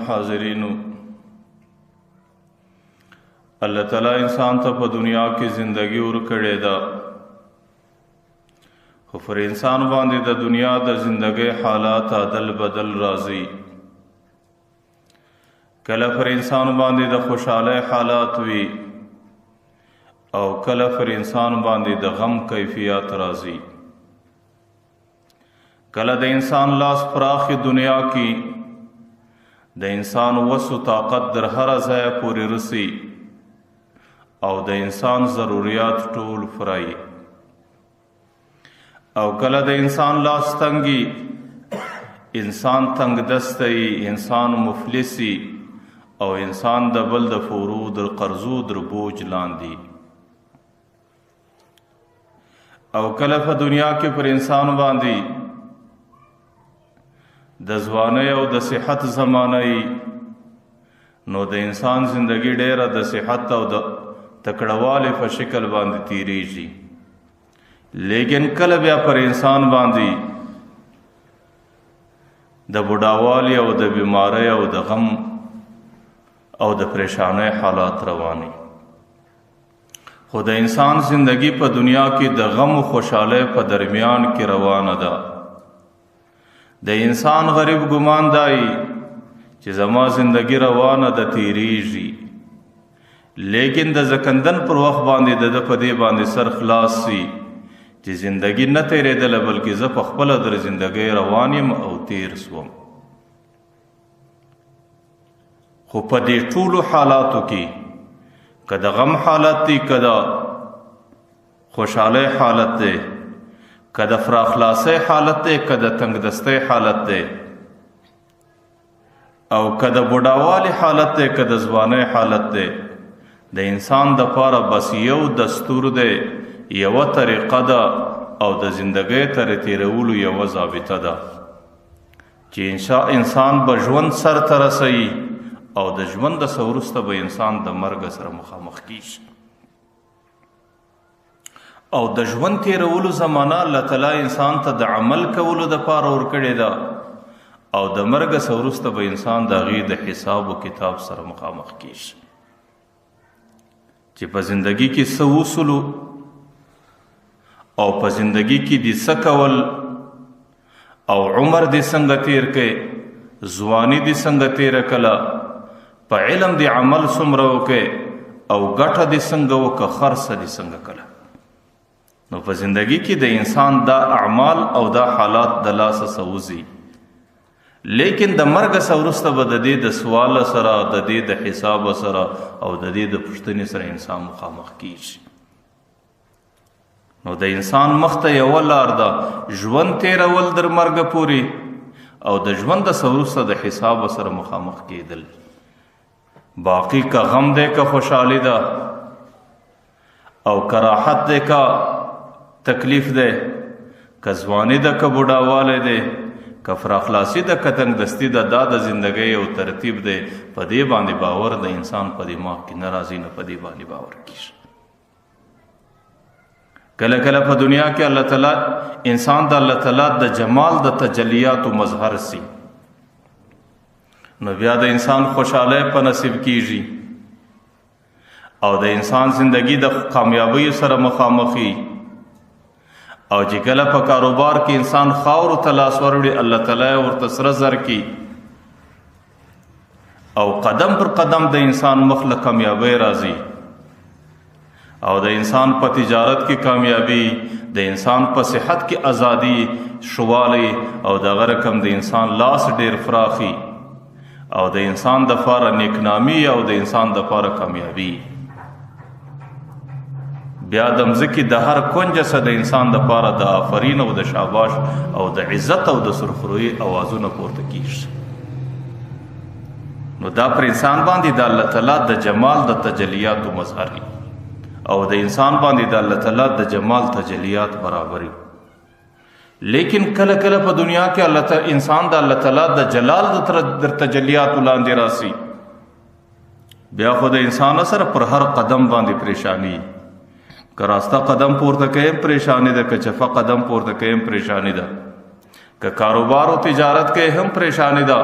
حاضرینو، الله تعالی انسان ته په دنیا کې زندگی ورکړې ده، خو پر انسان باندې د دنیا د زندګۍ حالات عدل بدل راځي. کله پر انسان باندې د خوشحالۍ حالات وي او کله پر انسان باندې د غم کیفیات راځي. کله د انسان لاس پراخې دنیا کې د انسان وس او طاقت در هره ځایه پورې رسي او د انسان ضروریات ټول فرایي، او کله د انسان لاس تنګي، انسان تنگ دستی، انسان مفلسی او انسان د بل د فورو در قرضو در بوج لاندې. او کله په دنیا کې پر انسان باندې د ځوانۍ او د صحت زمانه، نو د انسان زندگی ډیره د صحت او د تکړوالي په شکل باندې تیریږي. لیکن کله بیا پر انسان باندې د بوډاوالي او د بیمارۍ او د غم او د پریشانۍ حالات رواني. خو د انسان زندگی په دنیا کې د غم او خوشحالۍ په درمیان کې روانه ده. د انسان غریب ګمان دای چې زما زندگی روانه ده، تیریږي، لیکن د زکندن پر وخت باندې د ده په دې باندې سر خلاص سي چې زندگی نه تیرېدله، بلکې زه په خپله در زندګۍ روان یم او تیر سوم. خو په دې ټولو حالاتو کې که د غم حالت دی، که د خوشحالۍ حالت دی، که د فراخلاصۍ حالت دی، که د تنګدستۍ حالت دی، او که د بوډاوالي حالت دی، که د ځوانۍ حالت دی، د انسان د پاره بس یو دستور دی، یوه طریقه ده او د زندګۍ تر تیرولو یوه ضابطه ده چې انسان به ژوند سر ته رسوي او د ژوند څخه وروسته به انسان د مرګ سره مخامخ کیږي. او د ژوند تیرولو زمانه الله تعالی انسان ته د عمل کولو دپاره ورکړې ده او د مرګ څخه وروسته به انسان د هغې د حساب و کتاب سره مخامخ کیږي چې په زندګي کې څه وصولو او په زندګي کې دې څه کول او عمر دې څنګه تیر کړي، ځواني دې څنګه تیره کړه، په علم دې عمل څومره وکړي او ګټه دې څنګه وکړه، خرڅه دې څنګه کړه. نو په زندګي کې د انسان دا اعمال او دا حالات د لاسه څه وځي، لیکن د مرګ څخه وروسته به د دې د سوال سره، د دې د حساب سره او د دې د پوښتنې سره انسان مخامخ کیږي. نو د انسان مخ ته یوه لار ده، ژوند تیرول در مرګ پورې او د ژوند څخه وروسته د حساب سره مخامخ کیدل. باقی که غم دی، که خوشحالي ده، او که راحت دی، که تکلیف دی، که ځواني ده، که بوډاوالی دی، که فراخلاصي ده، که تنګدستي ده، دا د زندګۍ یو ترتیب دی. په دې باندې باور د انسان په دماغ کې نه راځي، نه په دې باندې باور کیږي. کله کله په دنیا کې الله تعالی انسان د الله تعالی د جمال د تجلیاتو مظهر سي، نو بیا د انسان خوشحالۍ په نصیب کیږي او د انسان زندگی د کامیابی سره مخامخي. او چې کله په کاروبار کې انسان خاورو ته لاس وروړي، الله تعالی ورته سره زر کړي او قدم پر قدم د انسان مخ له کامیابۍ راځي. او د انسان په تجارت کې کامیابی، د انسان په صحت کې ازادي، شوالی، او دغه رقم د انسان لاس ډیر فراخي او د انسان د پاره نیکنامي او د انسان د پاره کامیابی. بیا د مځکې د هر کنج څخه د انسان د پاره د آفرین او د شاباش او د عزت او د سرخرویي اوازونه پورته کیږي. نو دا پر انسان باندې د الله تعالی د جمال د تجلیاتو مظهر دی او د انسان باندې د الله تعالی د جمال تجلیات برابري. لیکن کله کله په دنیا کې الله تعالی انسان د الله تعالی د جلال د تجلیاتو لاندې راسي، بیا خو د انسان سره پر هر قدم باندې پریشانی، که راسته قدم پورته کوي پریشانی ده، که چفه قدم پورته کوي پریشانی ده، که کاروبار او تجارت کوي هم پریشانی ده،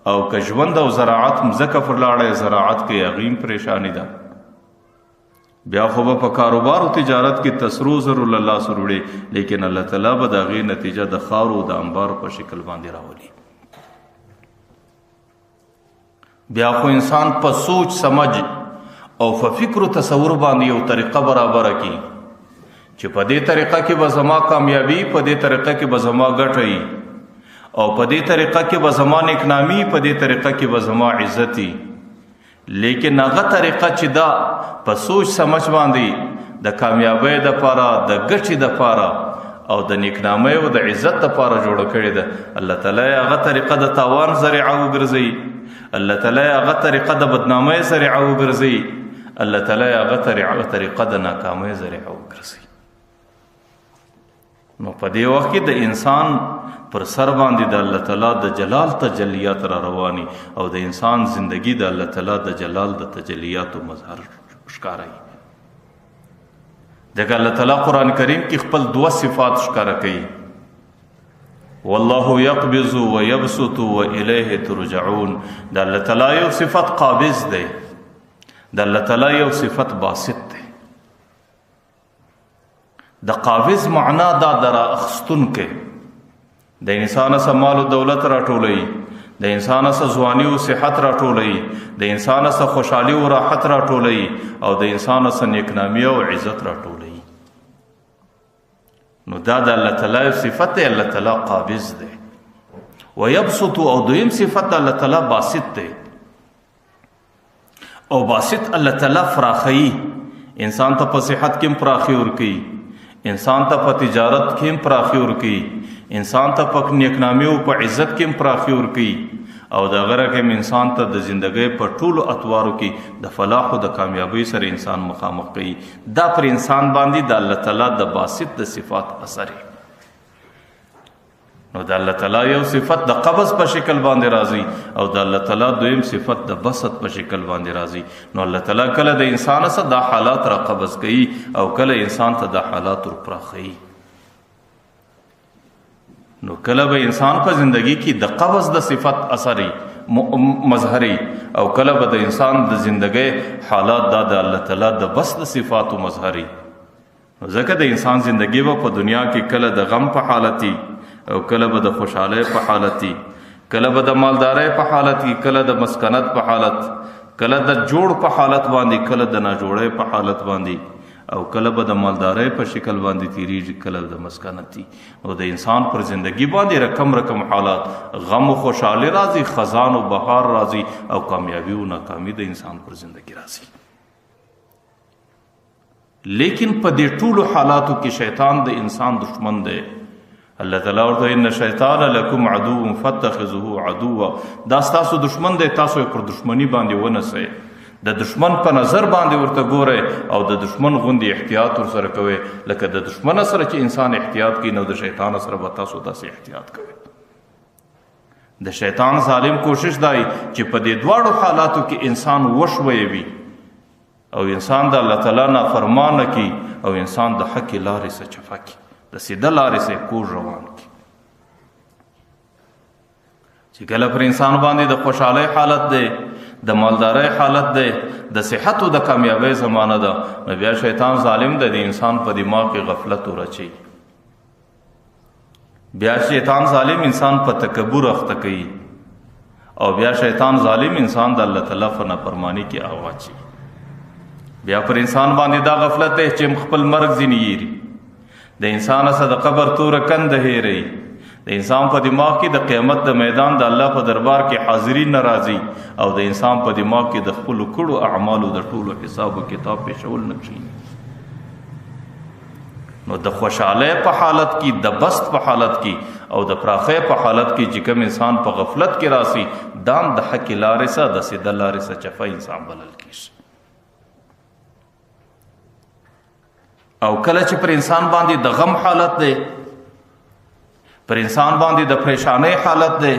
او که ژوند او زراعت مځکه پر لاړی زراعت کې هغې هم پریشاني ده. بیا خو به په کاروبار او تجارت کې تسرو زرو له لاس وروړي، لیکن الله تعالی به د هغې نتیجه د خاورو د انبار په شکل باندې راولي. بیا خو انسان په سوچ سمجھ او په فکر او تصور باندې یو طریقه برابره کړي چې په دې طریقه کې به زما کامیابي، په دې طریقه کې به زما ګټه وي، او په دې طریقه کې به زما نیکنامي، په دې طریقه کې به زما عزت وي. لیکن هغه طریقه چې دا په سوچ سمجھ باندې د کامیابۍ دپاره، د ګټې دپاره او د نیکنامۍ او د عزت دپاره جوړه کړې ده، الله تعالی هغه طریقه د تاوان ذریعه وګرځوي، الله تعالی هغه طریقه د بدنامۍ ذریعه وګرځوي، الله تعالی هغه طریقه د ناکامۍ ذریعه وګرځوي. نو په دې وخت کې د انسان پر سر باندې د الله تعالی د جلال تجلیات را رواني او د انسان زندگی د الله تعالی د جلال د تجلیاتو مظهر ښکاروي. ځکه الله تعالی قرآن کریم کې خپل دوه صفات ښکاره کوي، والله یقبض ویبسط والیه ترجعون. د الله تعالی یو صفت قابض دی، د الله تعالی یو صفت باسط دی. د قابض معنا دا در اخستونکی، د انسان سره مال او دولت راټولوي، د انسان سره ځواني او صحت راټولوي، د انسان سره خوشحالي او راحت راټولوي، او د انسان سره نیکنامي او عزت راټولوي. نو دا د الله تعالی صفت دی، الله تعالی قابض دی. ویبسط او دویم صفت د الله تعالی باسط دی، او باسط الله تعالی فراخوي، انسان ته په صحت کې هم پراخي ورکوي، انسان ته په تجارت کې هم پراخي ورکوي، انسان ته په نیکنامي او په عزت کې هم پراخي ورکوي، او د غره کې هم انسان ته د زندګۍ په ټولو اطوارو کې د فلاح او د کامیابۍ سره انسان مخامخ کوي. دا پر انسان باندې د الله تعالی د باسط د صفات اثر دی. نو د الله تعالی یو صفت د قبض په شکل باندې راځي، او د الله تعالی دویم صفت د بسط په شکل باندې راځي. نو الله تعالی کله د انسان سره دا حالات را قبض کوي او کله انسان ته دا حالات ور پراخوي. نو کله به انسان په زندگی کې د قبض د صفت اثر مظهري، او کله به د انسان د زندګۍ حالات دا د الله تعالی د بس د صفاتو مظهري. ځکه د انسان زندگی به په دنیا کې کله د غم په حالت او کله به د خوشحالۍ په حالت، کله به د مالدارۍ په حالت، کله د مسکنت په حالت، کله د جوړ په حالت باندې، کله د ناجوړۍ په حالت باندې، او کله به د مالدارۍ په شکل باندې تیریږي، کله د مسکنت. نو د انسان پر زندگی باندې رقم رقم حالات، غم او خوشحالي راځي، خزان او بهار راځي، او کامیابي او ناکامي د انسان پر زندگی راځي. لیکن په دې ټولو حالاتو کې شیطان د انسان دښمن دی. الله تعالی ورته ان شیطان لکم عدو فاتخذوه عدوا، دا ستاسو دښمن دی، تاسو یې پر دښمني باندې ونسئ، د دښمن په نظر باندې ورته ګورئ او د دښمن غوندې احتیاط ورسره کوئ. لکه د دښمن سره چې انسان احتیاط کوي، نو د شیطان سره به تاسو داسې احتیاط کوئ. د شیطان ظالم کوشش دی چې په دې دواړو حالاتو کې انسان وشویوي او انسان د الله تعالی نافرمانه کړي او انسان د حق لارې څخه چپه کړي، د سیده لارې څخه کوږ روان کړي. چې کله پر انسان باندې د خوشحالۍ حالت دی، د مالدارۍ حالت دی، د صحت او د کامیابۍ زمانه ده، نو بیا شیطان ظالم دی، د انسان په دماغ کې غفلت ورچوي. بیا شیطان ظالم انسان په تکبر اخته کوي، او بیا شیطان ظالم انسان د الله تعالی په نافرمانی کې اواچي. بیا پر انسان باندې دا غفلت دی چې خپل مرګ ځینې یېري، د انسان سره د قبر توره کنده هېروي، د انسان په دماغ کې د قیامت د میدان د الله په دربار کې حاضری نه راځي، او د انسان په دماغ کې د خپلو کړو اعمالو د ټولو حساب او کتاب پېښول نه کښېني. نو د خوشحالۍ په حالت کې، د بسط په حالت کې، او د پراخۍ په حالت کې چې کوم انسان په غفلت کې راسي، دام د حق لارې سره، د سیده لارې سره چپه انسان بلل کېږي. او کله چې پر انسان باندې د غم حالت دی، پر انسان باندې د پریشانۍ حالت دی،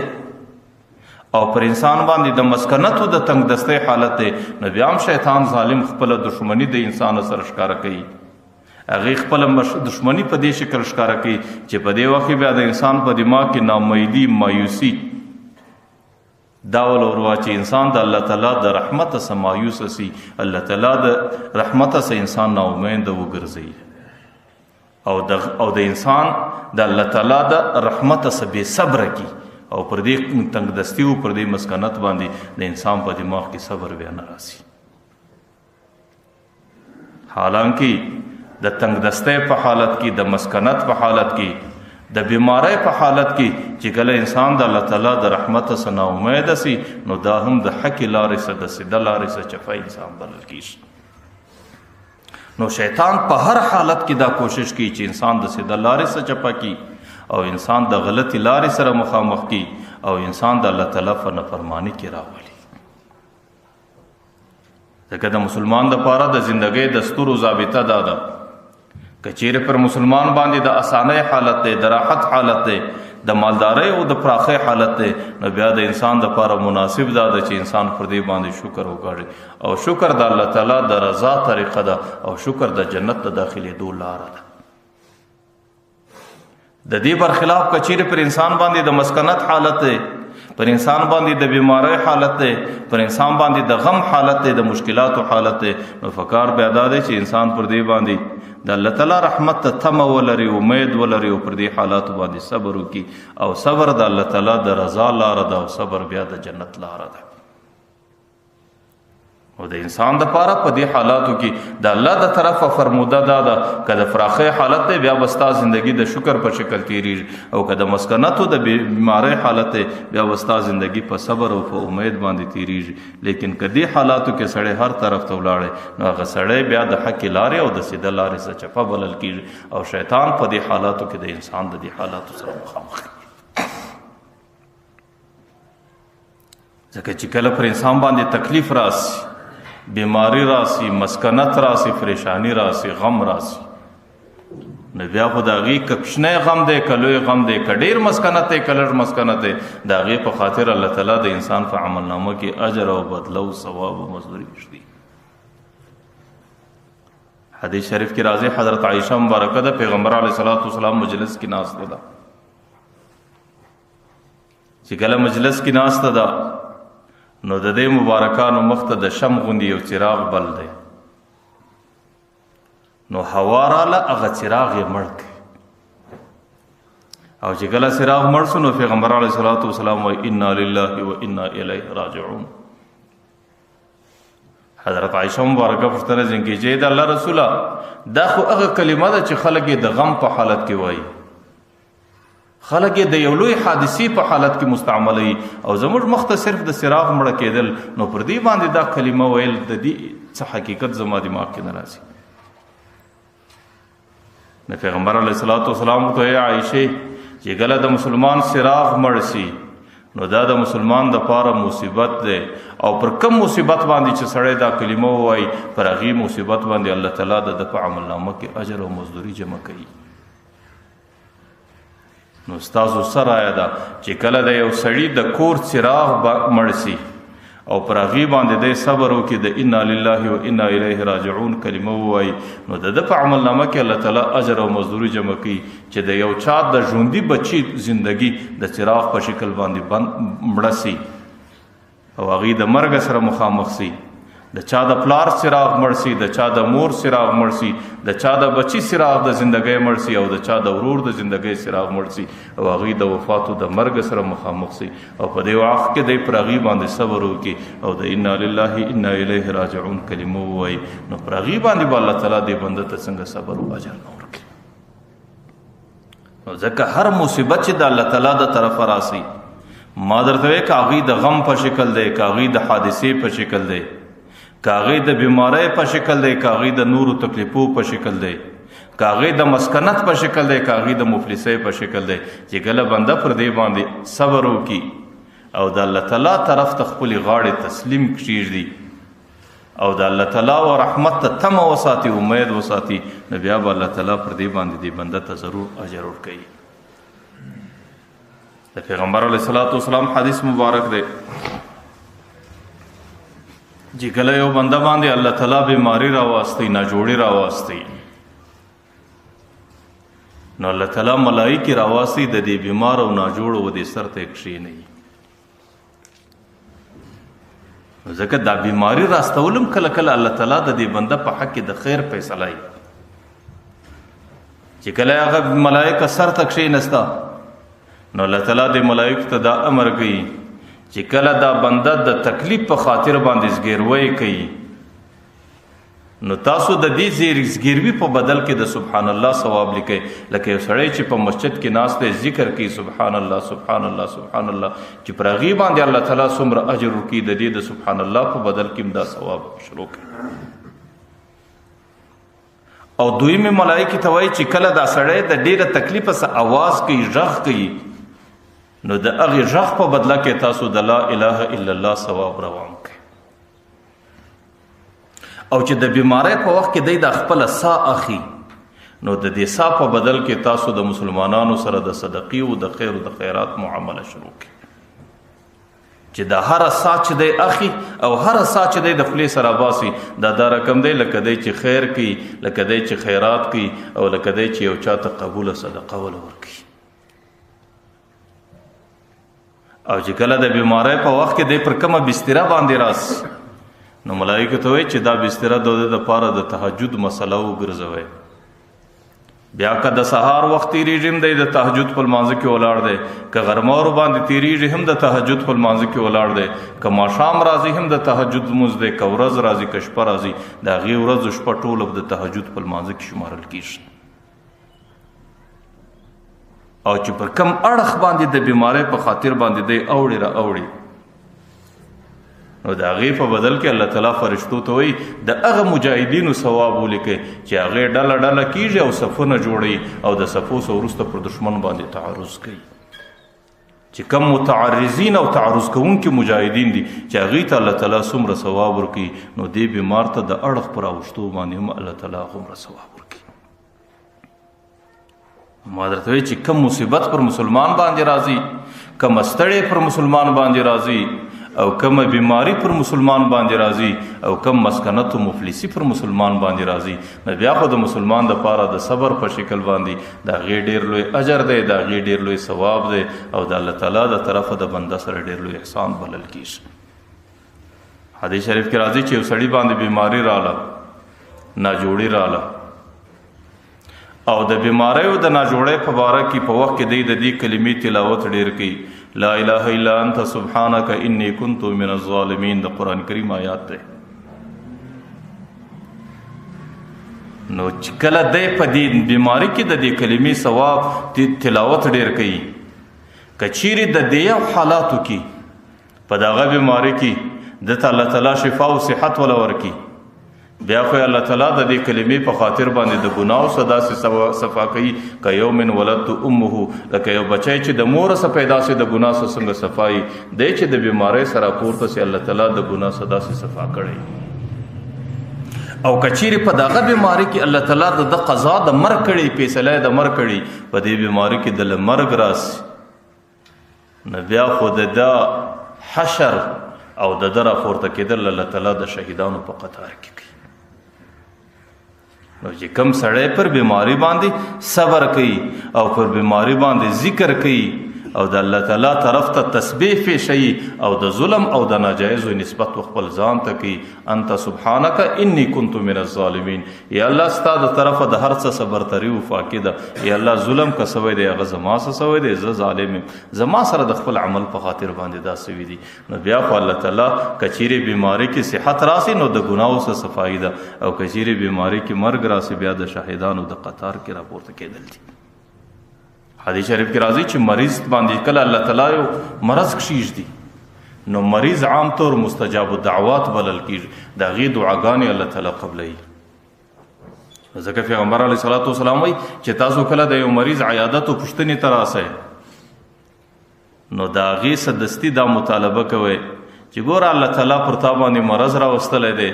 او پر انسان باندې د مسکنت او د تنگ دستۍ حالت دی، نو بیا هم شیطان ظالم خپله دښمني د انسان سره ښکاره کوي. هغې خپله دښمني په دې شکل ښکاره کوي چې په دې وخت کې بیا د انسان په دماغ کې ناامیدي، مایوسي دا ول ورواچي انسان د الله تعالی د رحمت څخه مایوس سي، الله تعالی د رحمت څخه انسان نا امید وګرځي، او د انسان د الله تعالی د رحمت څخه بې صبر کی، او پر دې تنگ دستی او پر دې مسکنت باندې د انسان په دماغ کې صبر بیا نه راسي. حالانکه د تنگ دستۍ په حالت کې، د مسکنت په حالت کې، د بیماری په حالت کې چې کله انسان د الله تعالی د رحمت څخه نا امید سي، نو دا هم د حق لارې څخه، د سیده لارې څخه چپه انسان بلل کیږي. نو شیطان په هر حالت کې دا کوشش کوي چې انسان د سیده لارې څخه چپه کی، او انسان د غلطي لارې سره مخامخ کی، او انسان د الله تعالی په نافرمانی کې راولي. ځکه د مسلمان د پاره د زندګۍ دستور او ضابطه دا ده، که چیرې پر مسلمان باندې د اسانۍ حالت دی، د راحت حالت دی، د مالدارۍ او د پراخۍ حالت دی، نو بیا د انسان د پاره مناسب دا ده چې انسان پر دې باندې شکر وکړي، او شکر د الله تعالی د رضا طریقه ده، او شکر د جنت د داخلېدو لاره ده. د دې برخلاف که چیرې پر انسان باندې د مسکنت حالت دی، پر انسان باندې د بیماری حالت دی، پر انسان باندې د غم حالت دی، د مشکلاتو حالت دی، نو فکار بیا دا دی چې انسان پر دې باندې د الله تعالی رحمت ته تمه ولري، امید ولري، او پر دې حالاتو باندې صبر وکړي، او صبر د الله تعالی د رضا لاره ده، او صبر بیا د جنت لاره ده. او د انسان د پاره په دې حالاتو کې د الله د طرفه فرموده دا ده، که د فراخۍ حالت دی بیا به ستا زندګي د شکر په شکل تیریږي، او که د مسکنت او د بیمارۍ حالت دی بیا به ستا زندګي په صبر او په امید باندې تیریږي. لیکن که دې حالاتو کې سړی هر طرف ته ولاړی، نو هغه سړی بیا د حق لارې او د سیده لارې څخه چپه بلل کیږي، او شیطان په دې حالاتو کې د انسان د دې حالاتو سره مخامخ کیږي. ځکه چې کله پر انسان باندې تکلیف راسي، بیماری راسي، مسکنت راسي، پریشانی راسي، غم راسي، نو بیا خو د هغې که کوچنی غم دی، که لوی غم دی، که ډېر مسکنت دی، که لږ مسکنت دی، د هغې په خاطر الله تعالی د انسان په عملنامه کې اجر او بدله او ثواب او مزدوري ږدي. حدیث شریف کې راځي، حضرت عایشه مبارکه ده پیغمبر علیه الصلاة والسلام مجلس کې ناسته ده. چې کله مجلس کې ناسته ده، نو د دې مبارکانو مخ ته د شم غوندې یو څراغ بل دی، نو هوا راله، هغه څراغ یې مړ کړ. او چې کله څراغ مړ سو، نو پیغمبر علیه الصلاة والسلام وایي انا لله و انا الیه راجعون. حضرت عایشه مبارکه پوښتنه ځینې کوي چې د الله رسوله، دا خو هغه کلمه ده چې خلک یې د غم په حالت کې وایي، خلک یې د یو لوی حادثې په حالت کې مستعملوي، او زموږ مخ ته صرف د څراغ مړه کېدل، نو پر دې باندې دا کلمه ویل د دې څه حقیقت زما دماغ کې نه راځي. نو پیغمبر علیه الصلاة والسلام ورته وایي، عایشې، چې کله د مسلمان څراغ مړ سي، نو دا د مسلمان د پاره مصیبت دی، او پر کم مصیبت باندې چې سړی دا کلمه ووایي، پر هغې مصیبت باندې الله تعالی د ده په عملنامه کې اجر او مزدوري جمع کوي. نو ستاسو څه رایه ده چې کله د یو سړي د کور څراغ مړ سي، او پر هغې باندې دی صبر وکړي، د انا لله و انا الیه راجعون کلمه ووایي، نو د ده په عملنامه کې الله تعالی اجر او مزدوري جمع کوي چې د یو چا د ژوندي بچي زندګي د څراغ په شکل باندې بند مړه سي، او هغې د مرګ سره مخامخ سي، د چا د پلار څراغ مړ سي، د چا د مور څراغ مړ سي، د چا د بچي څراغ د زندګۍ مړ سي، او د چا د ورور د زندګۍ څراغ مړ سي، او هغې د وفات او د مرګ سره مخامخ سي، او په دې وخت کې دی پر هغې باندې صبر وکړي، او د انا لله انا الیه راجعون کلمه ووایي، نو پر هغې باندې به الله تعالی دې بنده ته څنګه صبر او اجر نه ورکړي. نو ځکه هر مصیبت چې د الله تعالی د طرفه راسي، ما درته وایي که هغې د غم په شکل دی، که هغې د حادثې په شکل دی، که هغې د بیمارۍ په شکل دی، که هغې د نورو تکلیفو په شکل دی، که هغې د مسکنت په شکل دی، که هغې د مفلسۍ په شکل دی، چې کله بنده پر دې باندې صبر وکړي او د الله تعالی طرف ته خپلې غاړې تسلیم کښېږدي، او د الله تعالی و رحمت ته تمه وساتي، امید وساتي، نو بیا به الله تعالی پر دې باندې دې بنده ته ضرور اجر ورکوي. د پیغمبر علیه الصلاة والسلام حدیث مبارک دی چې کله یو بنده باندې الله تعالی بیماری راوستي، ناجوړي راوستي، نو الله تعالی ملایکې راوستي، د دې بیمار او ناجوړو و دې سر ته یې کښېنوي. ځکه دا بیماری راستولم کله کله الله تعالی د دې بنده په حق کې د خیر فیصله وي. چې کله هغه ملائکه سر ته کښېنسته نو الله تعالی د ملائکو ته دا امر کوي چې کله دا بنده د تکلیف په خاطر باندې زګیروی کوي نو تاسو د دې زګیروي په بدل کې د سبحان الله ثواب لیکئ. لکه یو سړی چې په مسجد کې ناست دی ذکر کوي سبحان الله سبحان الله سبحان الله، چې پر هغې باندې الله تعالی څومره اجر ورکړي د دې د سبحان الله په بدل کې هم دا ثواب شروع کړي. او دویمې ملایکې ته وایي چې کله دا سړی د ډېره تکلیفه څه اواز کوي غږ کوي نو د هغې غږ په بدله کې تاسو د لا اله الا الله ثواب روان کړئ. او چې د بیمارۍ په وخت کې دی دا خپله سا اخلي نو د دې سا په بدل کې تاسو د مسلمانانو سره د صدقې او د خیر او د خیرات معامله شروع کړئ. چې د هره سا چې دی اخلي او هره سا چې دی د خولې سره باسي دا دا رقم دی لکه دی چې خیر کوي، لکه دی چې خیرات کوي، او لکه دی چې یو چا ته قبوله صدقه وله ورکوي. او چې کله د بیمارۍ په وخت کې دی پر کومه بستره باندې راسي نو ملایکو ته وایي چې دا بستره د ده دپاره د تهجد مسله وګرځوئ. بیا که د سهار وخت تېرېږي هم دی د تهجد په لمانځه کې ولاړ دی، که غرمه ورباندې تېرېږي هم د تهجد په لمانځه کې ولاړ دی، که ماښام راځي هم د تهجد لمونځ دی، که ورځ راځي که شپه راځي د هغې ورځ او شپه ټوله د تهجد په لمانځه کې شمارل کېږي. او چې پر کم اړخ باندې د بیمارۍ په خاطر باندې دی اوړي را اوړي نو د هغې په بدل کې الله تعالی فرشتو ته وایي د هغه مجاهدینو ثواب ولیکئ چې هغې ډله ډله کېږي او صفونه جوړوي او د صفو څخه وروسته پر دښمن باندې تعرض کوي. چې کم متعرضین او تعرض کوونکي مجاهدین دي چې هغې ته الله تعالی څومره ثواب ورکوي نو دې بیمار ته د اړخ پر اوښتو باندې هم الله تعالی هغومره ثواب ورکوي. ما درته وایي چې کم مصیبت پر مسلمان باندې راځي، کم ستړی پر مسلمان باندې راځي، او کم بیماری پر مسلمان باندې راځي، او کم مسکنت او مفلسی پر مسلمان باندې راځي، نو بیا خو د مسلمان د پاره د صبر په شکل باندې د هغې ډېر لوی اجر دی، د هغې ډېر لوی ثواب دی، او د الله تعالی د طرفه د بنده سره ډېر لوی احسان بلل کېږي. حدیث شریف کې راځي چې یو سړي باندې بیماری راله، ناجوړي راله، او د بیماری او د ناجوړۍ په باره کې په وخت کې دی د دې کلمې تلاوت ډېر کوي، لا اله الا انت سبحانك انی كنت من الظالمین، د قرآن کریم آیات دی. نو چې کله دی په دې بیماری کې د دې کلمې ثواب تلاوت ډېر کوي، که چیرې د دې یو حالاتو کې په دغه بیماری کې ده ته الله تعالی شفا او صحت وله ورکړي، بیا خو الله تعالی د دې کلمې په خاطر باندې د ګناو څخه داسې صفا کوي که یوم ولدت امه، لکه یو بچی چې د مور څخه پیدا سي د ګناه څخه څنګه صفایي دی چې د بیمارۍ سره پورته سي الله تعالی د ګناه څخه داسې صفا کړي. او که چیرې په دغه بیماري کې الله تعالی د ده قضا د مرګ کړي، فیصله یې د مرګ کړي، په دې بیماري کې د له مرګ راسي، نو بیا خو د ده حشر او د ده راپورته کېدل الله تعالی د شهیدانو په قطار کې کوي. نو چې کم سړی پر بیماری باندې صبر کوي او پر بیماری باندې ذکر کوي او د الله تعالی طرف ته تسبیح پیشوي او د ظلم او د ناجایزو نسبت خپل ځان ته کوي، انت سبحانک انی کنت من الظالمین، یا الله ستا د طرفه د هر څه برتري او فاقي ده، یا الله ظلم که سوی دی هغه زما څه سوی دی، زه ظالم یم، زما سره د خپل عمل په خاطر باندې دا سوي دي. نو بیا خو الله تعالی که چیرې بیماری کې صحت راسي نو د ګناو څخه صفایي ده، او که چیرې بیماری کې مرګ راسي بیا د شهیدانو د قطار کې راپورته کېدل دي. حدیث شریف کې راځي چې مریض باندې کله الله تعالی یو مرض کښېږدي نو مریض عام طور مستجاب الدعوات بلل کېږي، د هغې دعاګانې الله تعالی قبلوي. ځکه پیغمبر علیه الصلاة والسلام وایي چې تاسو کله د یو مریض عیادت او پوښتنې ته راسئ نو د هغې سدستي دا مطالبه کوئ چې ګوره الله تعالی پر تا باندې مرض راوستلی دی،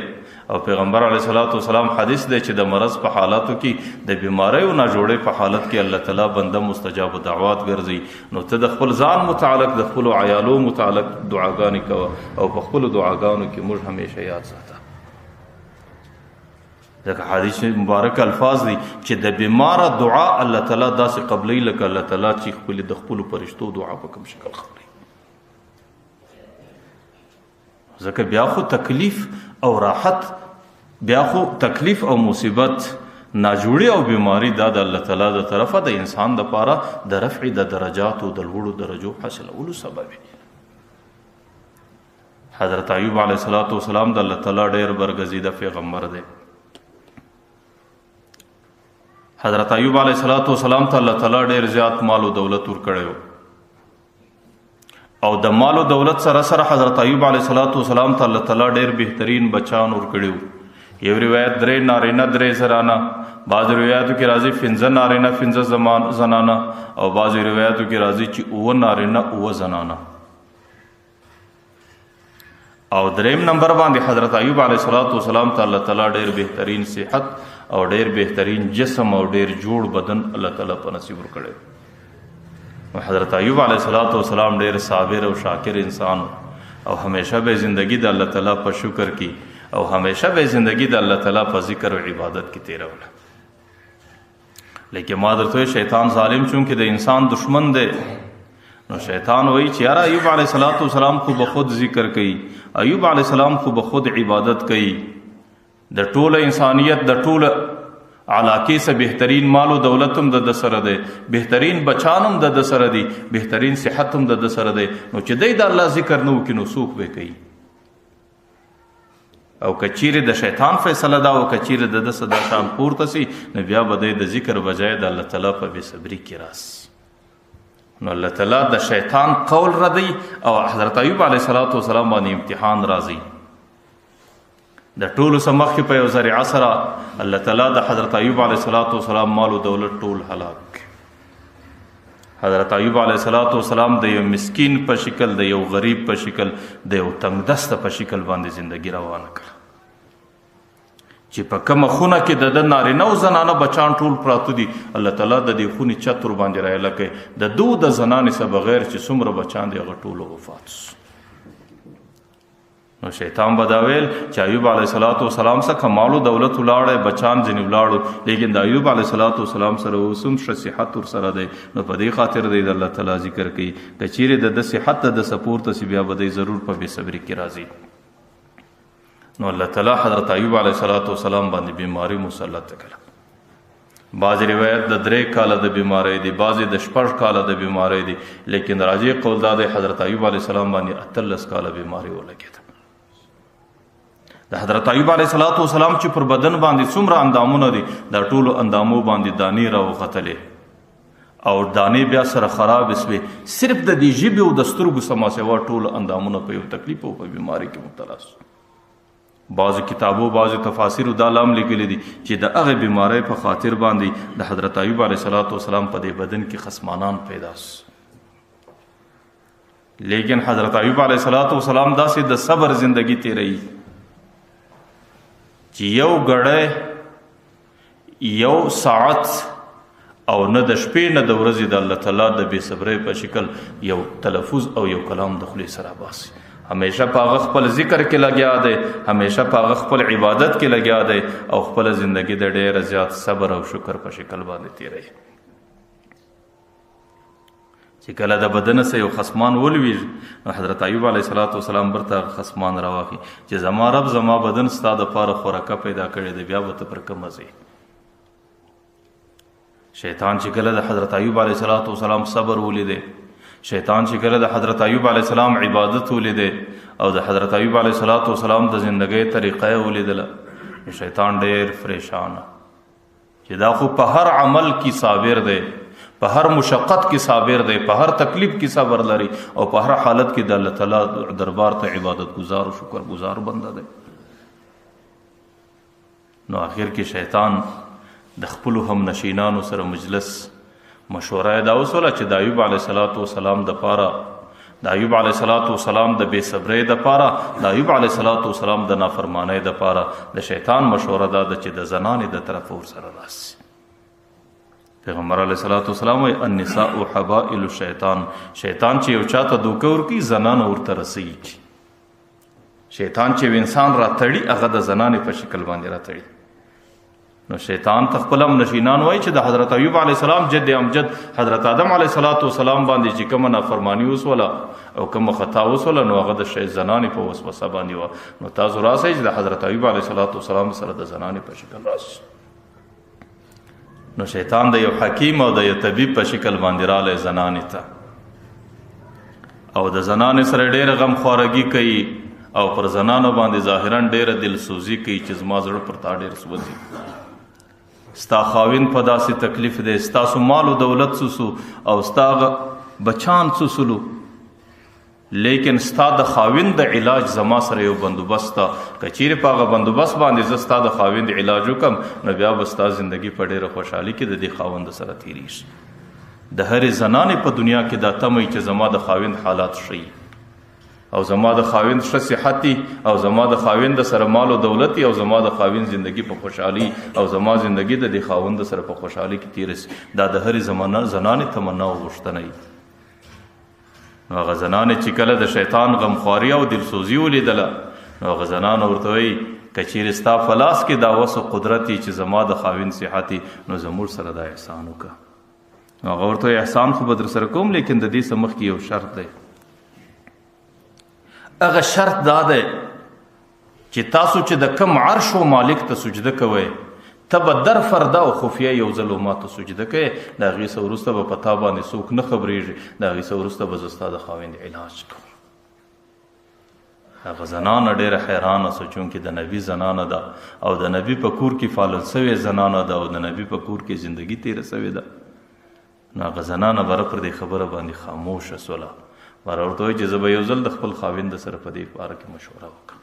او پیغمبر علیه الصلاة والسلام حدیث دی چې د مرض په حالاتو کې د بیمارۍ او ناجوړۍ په حالت کې الله تعالی بنده مستجاب دعوات ګرځي، نو ته د خپل ځان متعلق د خپلو عیالو متعلق دعاګانې کوه او په خپلو دعاګانو کې موږ همیشه یاد ساته. ځکه حدیث مبارک الفاظ دي چې د بیماره دعا الله تعالی داسې قبلوي لکه الله تعالی چې خپلې د خپلو فرشتو دعا په کوم شکل قبلوي. ځکه بیا خو تکلیف او راحت، بیا خو تکلیف او مصیبت، ناجوړي او بیماری دا د الله تعالی د طرفه د انسان د پاره د رفع د درجاتو د لوړو درجو حاصلولو سبب دی. حضرت ایوب علیه الصلاة والسلام د الله تعالی ډیر برګزیده پیغمبر دی. حضرت ایوب علیه الصلاة والسلام ته الله تعالی ډیر زیات مال او دولت ورکړی او د مال او دولت سره سره حضرت ایوب علیه الصلاة والسلام ته الله تعالی ډیر بهترین بچان ورکړي وو. یو روایت درې نارینه درې زنانه، بعض روایتو کې راځي پنځه نارینه پنځه زنانه، او بعض روایتو کې راځي چې اووه نارینه اووه زنانه. او دریم نمبر باندې حضرت ایوب علیه الصلاة والسلام ته الله تعالی ډیر بهترین صحت او ډیر بهترین جسم او ډیر جوړ بدن الله تعالی په نصیب ورکړی. حضرت ایوب علیه الصلاة والسلام ډیر صابر او شاکر انسان او همیشه به زندگی د الله تعالی په شکر کې او همیشه به زندگی د الله تعالی په ذکر او عبادت کې تیروله. لیکن ما درته شیطان ظالم چونکه د انسان دشمن دی، نو شیطان وایي چې یاره ایوب علیه الصلاة والسلام خو به خود ذکر کوي، ایوب علیه السلام خو به خود عبادت کوي، د ټوله انسانیت د ټوله علاقې څخه بهترین مال او دولت هم د ده سره دی، بهترین بچان هم د ده سره دی، بهترین صحت هم د ده سره دی، نو چې دی د الله ذکر نه وکړي نو څوک به کوي؟ او که چیرې د شیطان فیصله ده او که چیرې د ده څه دا شان پورته سي، نو بیا به دی د ذکر بجای د الله تعالی په بې صبري کې راسي. نو الله تعالی د شیطان قول ردی او حضرت ایوب علیه الصلاة والسلام باندې امتحان راځي. د ټولو څخه مخکې په یو ذریعه سره الله تعالی د حضرت ایوب علیه الصلاة والسلام مال او دولت ټول هلاک. حضرت ایوب علیه الصلاة والسلام د یو مسکین په شکل، د یو غریب په شکل، د یو تنګدسته په شکل باندې زندگی روانه کړه، چې په کومه خونه کې د ده نارینه او زنانه بچان ټول پراته دي، الله تعالی د دې خونې چت ورباندې رایله کوي، د دوه د زنانې څخه بغیر چې څومره بچان دي هغه ټول وفات سو. نو شیطان به دا ویل چې ایوب علیه الصلاة والسلام څخه مال او دولت ولاړی، بچان ځینې ولاړو، لیکن د ایوب علیه الصلاة والسلام سره اوس هم ښه صحت ورسره دی، نو په دې خاطر دی د الله تعالی ذکر کوي. که چیرې د ده صحت د ده څخه پورته سي، بیا به دی ضرور په بې صبري کې راځي. نو الله تعالی حضرت ایوب علیه الصلاة والسلام باندې بیماری مسلط کړه. بعضې روایت د درې کاله د بیماری دی، بعضې د شپږ کاله د بیماری دی، لیکن راجع قول دا دی حضرت ایوب علیه السلام باندې 18 کاله بیماری ولګېده. د حضرت ایوب علیه الصلاة والسلام چې پر بدن باندې څومره اندامونه دي، دا ټولو اندامو باندې دانې راوختلې او دانې بیا سره خرابې سوې، صرف د دې ژبې او د سترګو څخه ماسوا ټول اندامونه په یو تکلیف او په بیماری کې مبتلا سو. بعض کتابو بعض تفاسیرو دا لام لیکلي دي چې د هغې بیمارۍ په خاطر باندې د حضرت ایوب علیه الصلاة والسلام په دې بدن کې خصمانان پیدا سو. لیکن حضرت ایوب علیه الصلاة والسلام داسې د صبر زندگی تیروي چې یو ګړی یو ساعت او نه د شپې نه د ورځې د الله تعالی د بې صبرۍ په شکل یو تلفظ او یو کلام د خولې سره باسي. همیشه په هغه خپل ذکر کې لګیا دی، همیشه په هغه خپل عبادت کې لګیا دی او خپله زندگی د ډېر زیات صبر او شکر په شکل باندې تېروي. چې کله د بدن څخه یو خصمان ولوېږي، نو حضرت ایوب علیه الصلاة والسلام برته هغه خصمان راواخلي چې زما رب زما بدن ستا دپاره خوراکه پیدا کړې دی، بیا به ته پر کومه ځې. شیطان چې کله د حضرت ایوب علیه الصلاة والسلام صبر ولیدی، شیطان چې کله د حضرت ایوب علیه السلام عبادت ولیدی او د حضرت ایوب علیه الصلاة والسلام د زندګۍ طریقه یې ولیدله، نو شیطان ډېر پریشانه چې دا خو په هر عمل کې صابر دی، په هر مشقت کې صابر دی، په هر تکلیف کې صبر لري او په هر حالت کې د الله تعالی دربار ته عبادت گزار او شکر گزار بنده دی. نو آخر کې شیطان د خپلو هم نشینانو سره مجلس مشوره یې دا وسوله چې د ایوب علیه الصلاة والسلام دپاره، د ایوب علیه الصلاة والسلام د بې صبرۍ دپاره، د ایوب علیه الصلاة والسلام د نافرمانۍ دپاره د شیطان مشوره دا ده چې د زنانې د طرفه ورسره راسي. پیغمبر علیه الصلاة والسلام وایي النساء حبائل الشیطان، شیطان چې یو چاته دوکه ورکوي زنانه ورته رسیږي. شیطان چې یو انسان راتړي هغه د زنانې په شکل باندې راتړي. نو شیطان ته خپل هم نشینان وایي چې د حضرت ایوب علیه السلام جد امجد حضرت آدم علیه السلام باندې چې کومه نافرماني وسوله او کومه خطا وسوله، نو هغه د شی زنانې په وسوسه باندې وه. نو تاسو راسئ چې د حضرت ایوب علیه السلام سره د زنانې په شکل راسئ. نو شیطان د یو حکیم او د یو طبیب په شکل باندې راغلی زنانې ته، او د زنانې سره ډېره غمخوارګي کوي او پر زنانو باندې ظاهرا ډېره دلسوزي کوي چې زما زړه پر تا ډېر سوځي، ستا خاوند په داسې تکلیف دی، ستاسو مال و دولت سوسو او ستا بچان سوسلو، لیکن ستا د خاوند د علاج زما سره یو بندوبست ده، که چیرې په هغه بندوبست باندې زه ستا د خاوند علاج وکړم نو بیا به ستا زندګي په ډېره خوشحالي کې د دې خاوند سره تېرېږي. د هرې زنانې په دنیا کې دا تمه وي چې زما د خاوند حالات ښه وي او زما د خاوند ښه صحت وي او زما د خاوند سره مال و دولت وي او زما د خاوند زندګي په خوشحالي او زما زندګي د دې خاوند سره په خوشحالي کې تېره سي. دا د هرې زنانې تمنا او غوښتنه وي. نو هغه زنانې چې کله د شیطان غمخواري او دلسوزي ولیدله، نو هغه زنانه ورته وایي که چیرې ستا په لاس کې دا وس او قدرت وي چې زما د خاوند صحت وي، نو زموږ سره دا احسان وکړه. نو هغه ورته وایي احسان خو به در سره کوم، لیکن د دې څه مخکې یو شرط دی. هغه شرط دا دی چې تاسو چې د کم عرش او مالک ته سجده کوئ، ته به در فرده او خفیه یو ځل ما ته سجده کوې، د هغې څه وروسته به په تا باندې څوک نه خبرېږي، د هغې څه وروسته به زه ستا د خاوند علاج کوم. هغه زنانه ډېره حیرانه سوه، چونکې د نبي زنانه ده او د نبي په کور کې فالل سوې زنانه ده او د نبي په کور کې زندګي تېره سوې ده. نو هغه زنانه بره پر دې خبره باندې خاموشه سوله، بره ورته وایي چې زه به یو ځل د خپل خاوند سره په دې باره کې مشوره وکړم.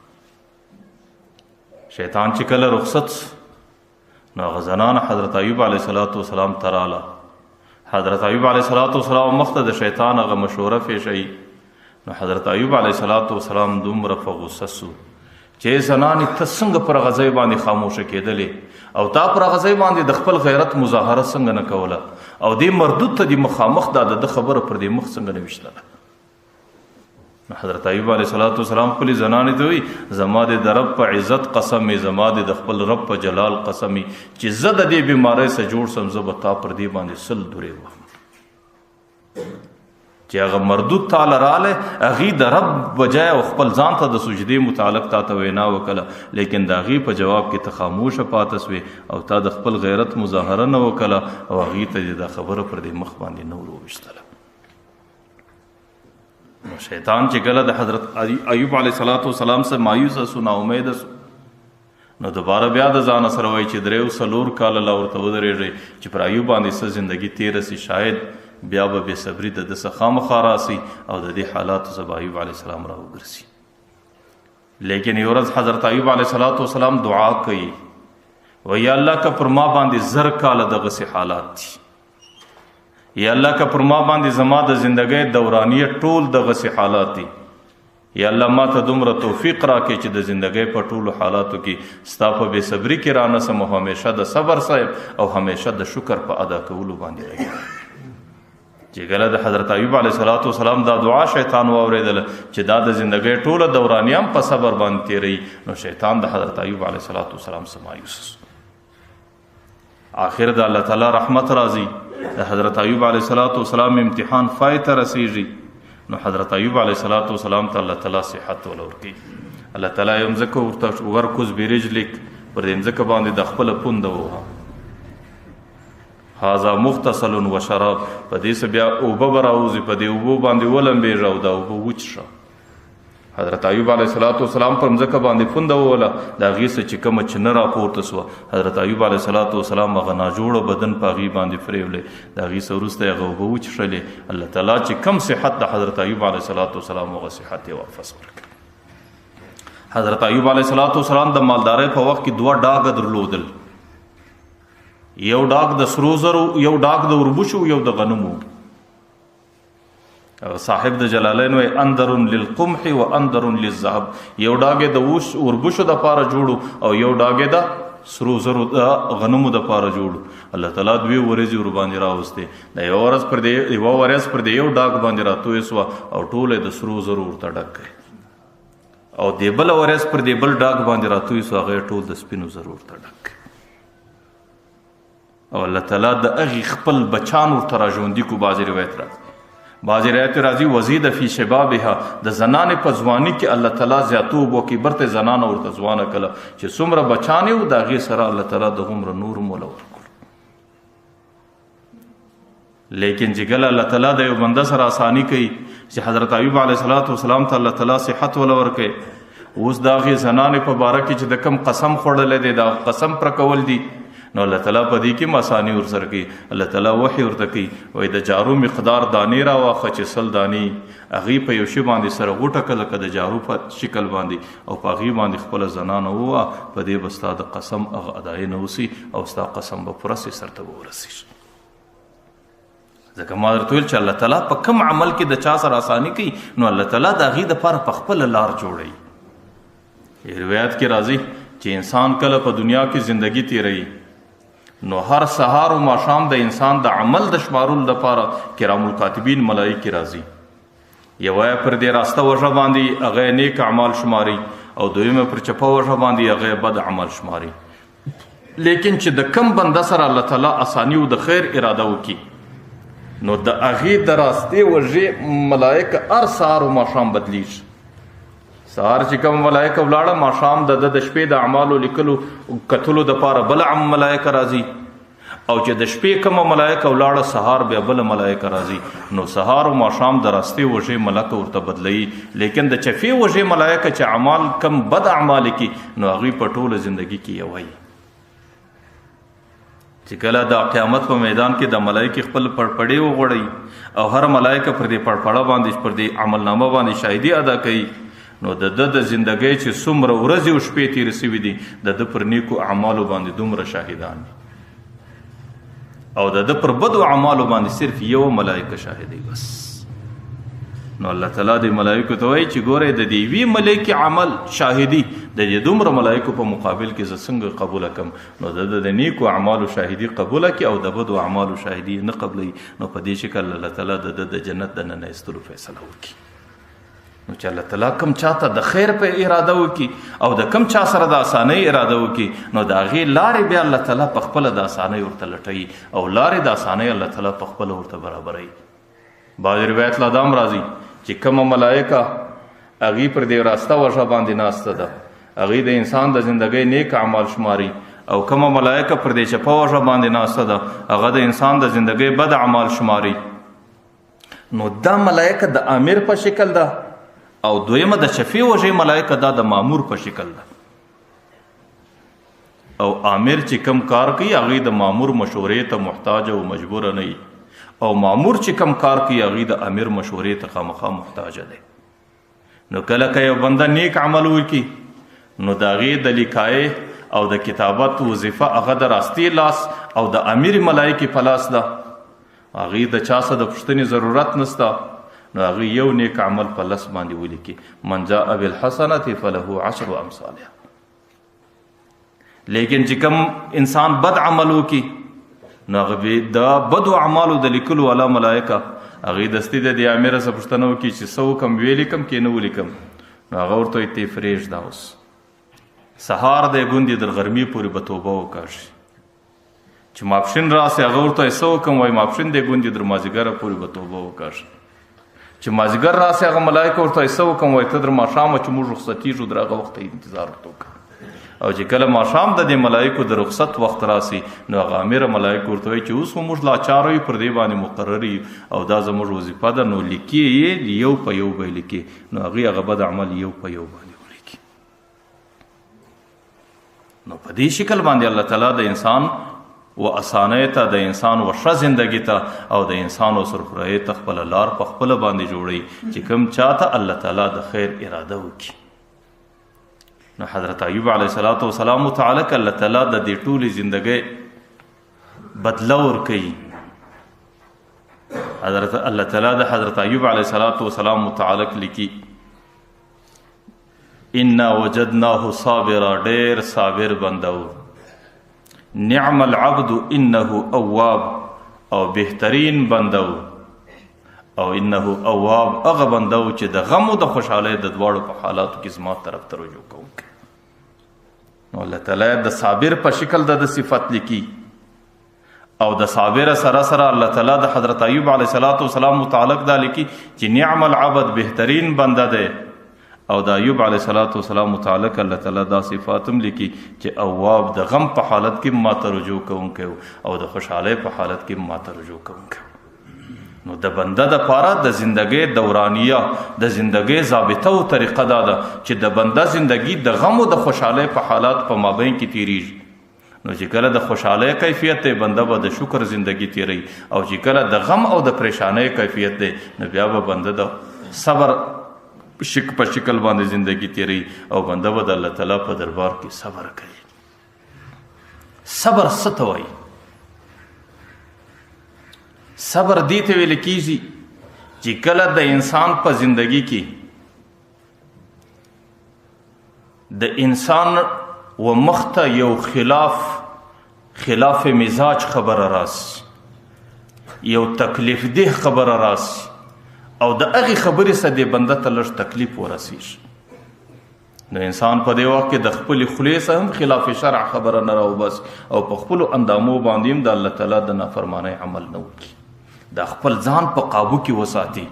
شیطان چې کله رخصت سو، نو هغه زنانه حضرت ایوب علیه السلام ته راله. حضرت ایوب علیه السلام مخته د شیطان هغه مشوره پېښوي. نو حضرت ایوب علیه السلام دومره په غوسه سو چې زنانې ته څنګه پر هغه ځای باندې خاموشه کېدلې او تا پر هغه ځای باندې د خپل غیرت مظاهره څنګه نه کوله او دې مردود ته دې مخامخ دا د ده خبره پر دې مخ څنګه نه ویشتله. نو حضرت ایوب علیه السلام خپلې زنانې ته وایي زما دې د رب په عزت قسم وي، زما دې د خپل رب په جلال قسم وي چې زه د دې بیمارۍ څخه جوړ سم، زه به تا پر دې باندې 100 دورې وهم. چې هغه مردود تاله راغلی، هغې د رب بجای او خپل ځان ته د سجدې متعلق تا ته وینا وکړه، لیکن د هغې په جواب کې ته خاموشه پاته سوې او تا د خپل غیرت مظاهره نه وکړه او هغې ته دې دا خبره پر دې مخ باندې نه وروویشتله. نو شیطان چې کله د حضرت ایوب علیه السلام څخه مایوسه سو، ناامیده سو، نو دوباره بیا د ځانه سره وایي چې 3 او 4 کاله لا ورته ودرېږئ چې پر ایوب باندې څه زندګي تېره سي، شاید بیا به بې صبري د ده څخه خامخا راسي او د دې حالاتو څخه به ایوب علیه السلام راوګرځي. لیکن یو ورځ حضرت ایوب علیه السلام دعا کوي، وایي یا الله که پر ما باندې 1000 کاله دغسې حالات دي، یا الله که پر ما باندې زما د زندګۍ دورانیه ټول دغسې حالات دي، یا الله ما ته دومره توفیق راکړې چې د زندګۍ په ټولو حالاتو کې ستا په بې صبري کې رانه سم او همیشه د صبر صاحب او همیشه د شکر په ادا کولو باندې لګیا. چې کله د حضرت ایوب علیه السلام دا دعا شیطان واورېدله چې دا د زندګۍ ټوله دورانیه هم په صبر باندې تېروي، نو شیطان د حضرت ایوب علیه السلام څخه مایوس سو. آخر د الله تعالی رحمت راځي، د حضرت ایوب علیه السلام امتحان فای ته رسیږي. نو حضرت ایوب علیه السلام ته الله تعالی صحت ول ورکوي. الله تعالی یو مځکه ورته ورکوز برجلک، پر دې مځکه باندې د خپله پونده ووهه، هذا مغتسل و شراب، په دې څه بیا اوبه به راوځي، په دې اوبو باندې ولمبېږه او دا اوبه وڅښه. حضرت ایوب علیه السلام پر مځکه باندې پونده ووله، د هغې څه چې کومه چینه راپورته سوه، حضرت ایوب علیه السلام هغه ناجوړه بدن په هغې باندې پرېولې، د هغې څه وروسته یې هغه اوبه وڅښلې. الله تعالی چې کم صحت د حضرت ایوب علیه السلام هغه صحت یې واپس ورکړ. حضرت ایوب علیه السلام د مالدارۍ په وخت کې 2 ډاګه درلودل، یو ډاګ د سرو زرو، یو ډاګ د اوربشو، یو د غنمو. صاحب د جلالین وایي اندر للقمح و اندر للذهب، یو ډاګ د اوربشو د پاره جوړو او یو ډاګ د سرو زرو د غنمو د پاره جوړو. الله تعالی دوې ورځې ورباندې راوستې، د یوه ورځ پر دې یوه ورځ پر دې یو ډاګ باندې راتوی سوه او ټوله د سرو زرو ورته ډک کړې، او دې بله ورځ پر دې بل ډاګ باندې راتوی سوه، هغه یې ټول د سپینو زرو ورته ډک کړې. او الله تعالی د هغې خپل بچان ورته راژوندي کو. بعضې روایت راځي، بعضې روایت راځي وزید فی شبابها، د زنانې په ځواني کې الله تعالی زیاتوب وکړي، برته زنانه ورته ځوانه کړه چې څومره بچان یې وو د هغې سره الله تعالی دغومره نور هم وله ورکړو. لیکن چې کله الله تعالی د یو بنده سره اساني کوي چې حضرت ایوب علیه الصلاة والسلام ته الله تعالی صحت وله ورکوي، اوس د هغې زنانې په باره کې چې د کم قسم خوړلی دی دا قسم پر کول دي، نو الله تعالی په دې کې هم اساني ورسره کوي. الله تعالی وحي ورته کوي، وایي د جارو مقدار دانې راواخه چې 100 دانې هغې په یو شي باندې سره غوټه کړه لکه د جارو په شکل باندې، او په هغې باندې خپله زنانه ووه، په دې به ستا د قسم هغه ادایې نه وسي او ستا قسم به پوره سي، سرته به ورسېږي. ځکه ما درته وویل چې الله تعالی په کوم عمل کې د چا سره اساني کوي نو الله تعالی د هغې دپاره په خپله لار جوړوي. روایت کې راځي چې انسان کله په دنیا کې زندگی تیروي نو هر سهار او ماښام د انسان د عمل د شمارلو دپاره کرام الکاتبین ملایکې راځي. یوه یې پر دې راسته وږه باندې هغه یې نیک اعمال شماري او دویمه پر چپه وږه باندې هغه یې بد اعمال شماري. لیکن چې د کم بنده سره الله تعالی اساني او د خیر اراده وکړي نو د هغې د راستې وږې ملایکه هر سهار او ماښام بدلیږي. سهار چې کوم ملایکه ولاړه، ماښام د ده د شپې د اعمالو لیکلو کتلو دپاره بله ملایکه راځي، او چې د شپې کومه ملایکه ولاړه سهار بیا بله ملایکه راځي. نو سهار او ماښام د راستې وږې ملکه ورته بدلوي. لیکن د چفې وږې ملایکه چې اعمال کم بد اعمال کړي نو هغوی په ټوله زندګي کې یوه وي. چې کله د قیامت په میدان کې د ملایکې خپل پړپړې وغوړوي او هر ملایکه پر دې پړپړه باندې پر دې عملنامه باندې شاهدي ادا کوي، نو د ده د زندګۍ چې څومره ورځې او شپې تېرې سوي دي د ده پر نیکو اعمالو باندې دومره شاهدان دي، او د ده پر بدو اعمالو باندې صرف یو ملایکه شاهدي بس. نو الله تعالی دې ملایکو ته وایي چې ګورئ د دې یوې ملایکې عمل شاهدي د دې دومره ملایکو په مقابل کې زه څنګه قبوله کړم؟ نو د ده د نیکو اعمالو شاهدي قبوله کړي او د بدو اعمالو شاهدي نه قبلوي. نو په دې شکل الله تعالی د ده د جنت د ننه ایستلو فیصله وکړي. نو چې الله تعالی کم چاته د خیر په اراده وکړي او د کم چا سره د اسانۍ اراده وکړي نو د هغې لارې بیا الله تعالی په خپله د اسانۍ ورته لټوي او لارې د اسانۍ الله تعالی په خپله ورته برابروي. بعضې روایت لا دا هم راځي چې کومه ملایکه هغې پر دې راسته وږه باندې ناسته ده هغې د انسان د زندګۍ نیک اعمال شماري، او کومه ملایکه پر دې چپه وږه باندې ناسته ده هغه د انسان د زندګۍ بد اعمال شماري. نو دا ملایکه د امیر په شکل ده او دویمه د چفې وږې ملایکه دا د مامور په شکل ده. او امیر چې کم کار کوي هغې د مامور مشورې ته محتاج او مجبور نه وي، او مامور چې کم کار کوي هغې د امیر مشورې ته خامخا محتاج دی. نو کله که یو بنده نیک عمل وکړي نو د هغې د لیکایې او د کتابت وظیفه هغه د راستې لاس او د امیر ملایکې په لاس ده، هغې د چا څه د پوښتنې ضرورت نشته. نو هغې یو نیک عمل په لس باندې ولیکي، من جاء بالحسنة فله عشر امثالها. لیکن چې کوم انسان بد عمل وکړي نو هغه به د بدو اعمالو د لیکلو والا ملایکه هغې دستي د دې امیر څخه پوښتنه وکړي چې څه وکړم، ویې لیکم کې نه ولیکم؟ نو هغه ورته وایي ته یې پرېږده، اوس سهار دی ګوندې در غرمې پورې به توبه وکاږي. چې ماپښین راسي هغه ورته وایي څه وکړم؟ وایي ماپښین دی ګوندې در مازدیګره پورې به توبه وکاږي. چې مازدیګر راسي هغه ملایکه ورته وایي څه وکړم؟ وایي ته در ماښامه چې موږ رخصتېږو در هغه وخته انتظار ورته وکړه. او چې کله ماښام د دې ملایکو د رخصت وخت راسي نو هغه امیر ملایکو ورته وایي چې اوس خو موږ لاچار یو، پر دې باندې مقرر یو او دا زموږ وظیفه ده، نو لیکي یې یو په یو به یې لیکي. نو هغوی هغه بد عمل یو په یو باندې ولیکي. نو په دې شکل باندې الله تعالی د انسان و اسانۍ ته، د انسان و ښه زندګي ته او د انسان و سرخرایۍ ته خپله لار په خپله باندې جوړوي چې کوم چاته الله تعالی د خیر اراده وکړي. نو حضرت ایوب علیه الصلاة والسلام متعلق الله تعالی د دې ټولې زندګۍ بدله ورکوي. حضرت الله تعالی د حضرت ایوب علیه الصلاة والسلام متعلق لیکي انا وجدناه صابرا، ډېر صابر بنده و، نعم العبد انه اواب، او بهترین بنده و، او انه اواب هغه بنده و چې د غم او د خوشحالۍ د دواړو په حالاتو کې زما طرف ته رجوع کوونکی. نو الله تعالی د صابر په شکل د صفت لیکي او د صابر سره سره الله تعالی د حضرت ایوب علیه السلام متعلق دا لیکي چې نعم العبد، بهترین بنده دی. او د ایوب علیه السلام متعلق الله تعالی دا صفات هم لیکي چې اواب، د غم په حالت کې ما ته رجوع کوونکی او د خوشحالۍ په حالت کې ما ته رجوع کوونکی. نو د بنده د پاره د زندګۍ دورانیه، د زندګۍ ضابطه او طریقه دا ده چې د بنده زندګي د غم او د خوشحالۍ په حالات په مابین کې تیریږي. نو چې کله د خوشحالۍ کیفیت دی، بنده به د شکر زندگی تیری، او چې کله د غم او د پریشانۍ کیفیت دی، نو بیا به بنده د صبر شک په شکل باندې زندگی تیری، او بنده به د الله تعالی په دربار کې صبر کوي. صبر څه ته وایي؟ صبر دې ته ویل کیږي چې کله د انسان په زندگی کې د انسان و مخته یو خلاف مزاج خبره راسي، یو تکلیف ده خبره راسي، او د هغې خبرې سره دې بنده ته لږ تکلیف ورسیږي، نو انسان په دې وخت کې د خپلې خولې سره هم خلاف شرع خبره نه راوباسي، او په خپلو اندامو باندې هم د الله تعالی د نافرمانۍ عمل نه وکړي، د خپل ځان په قابو کې وساتي،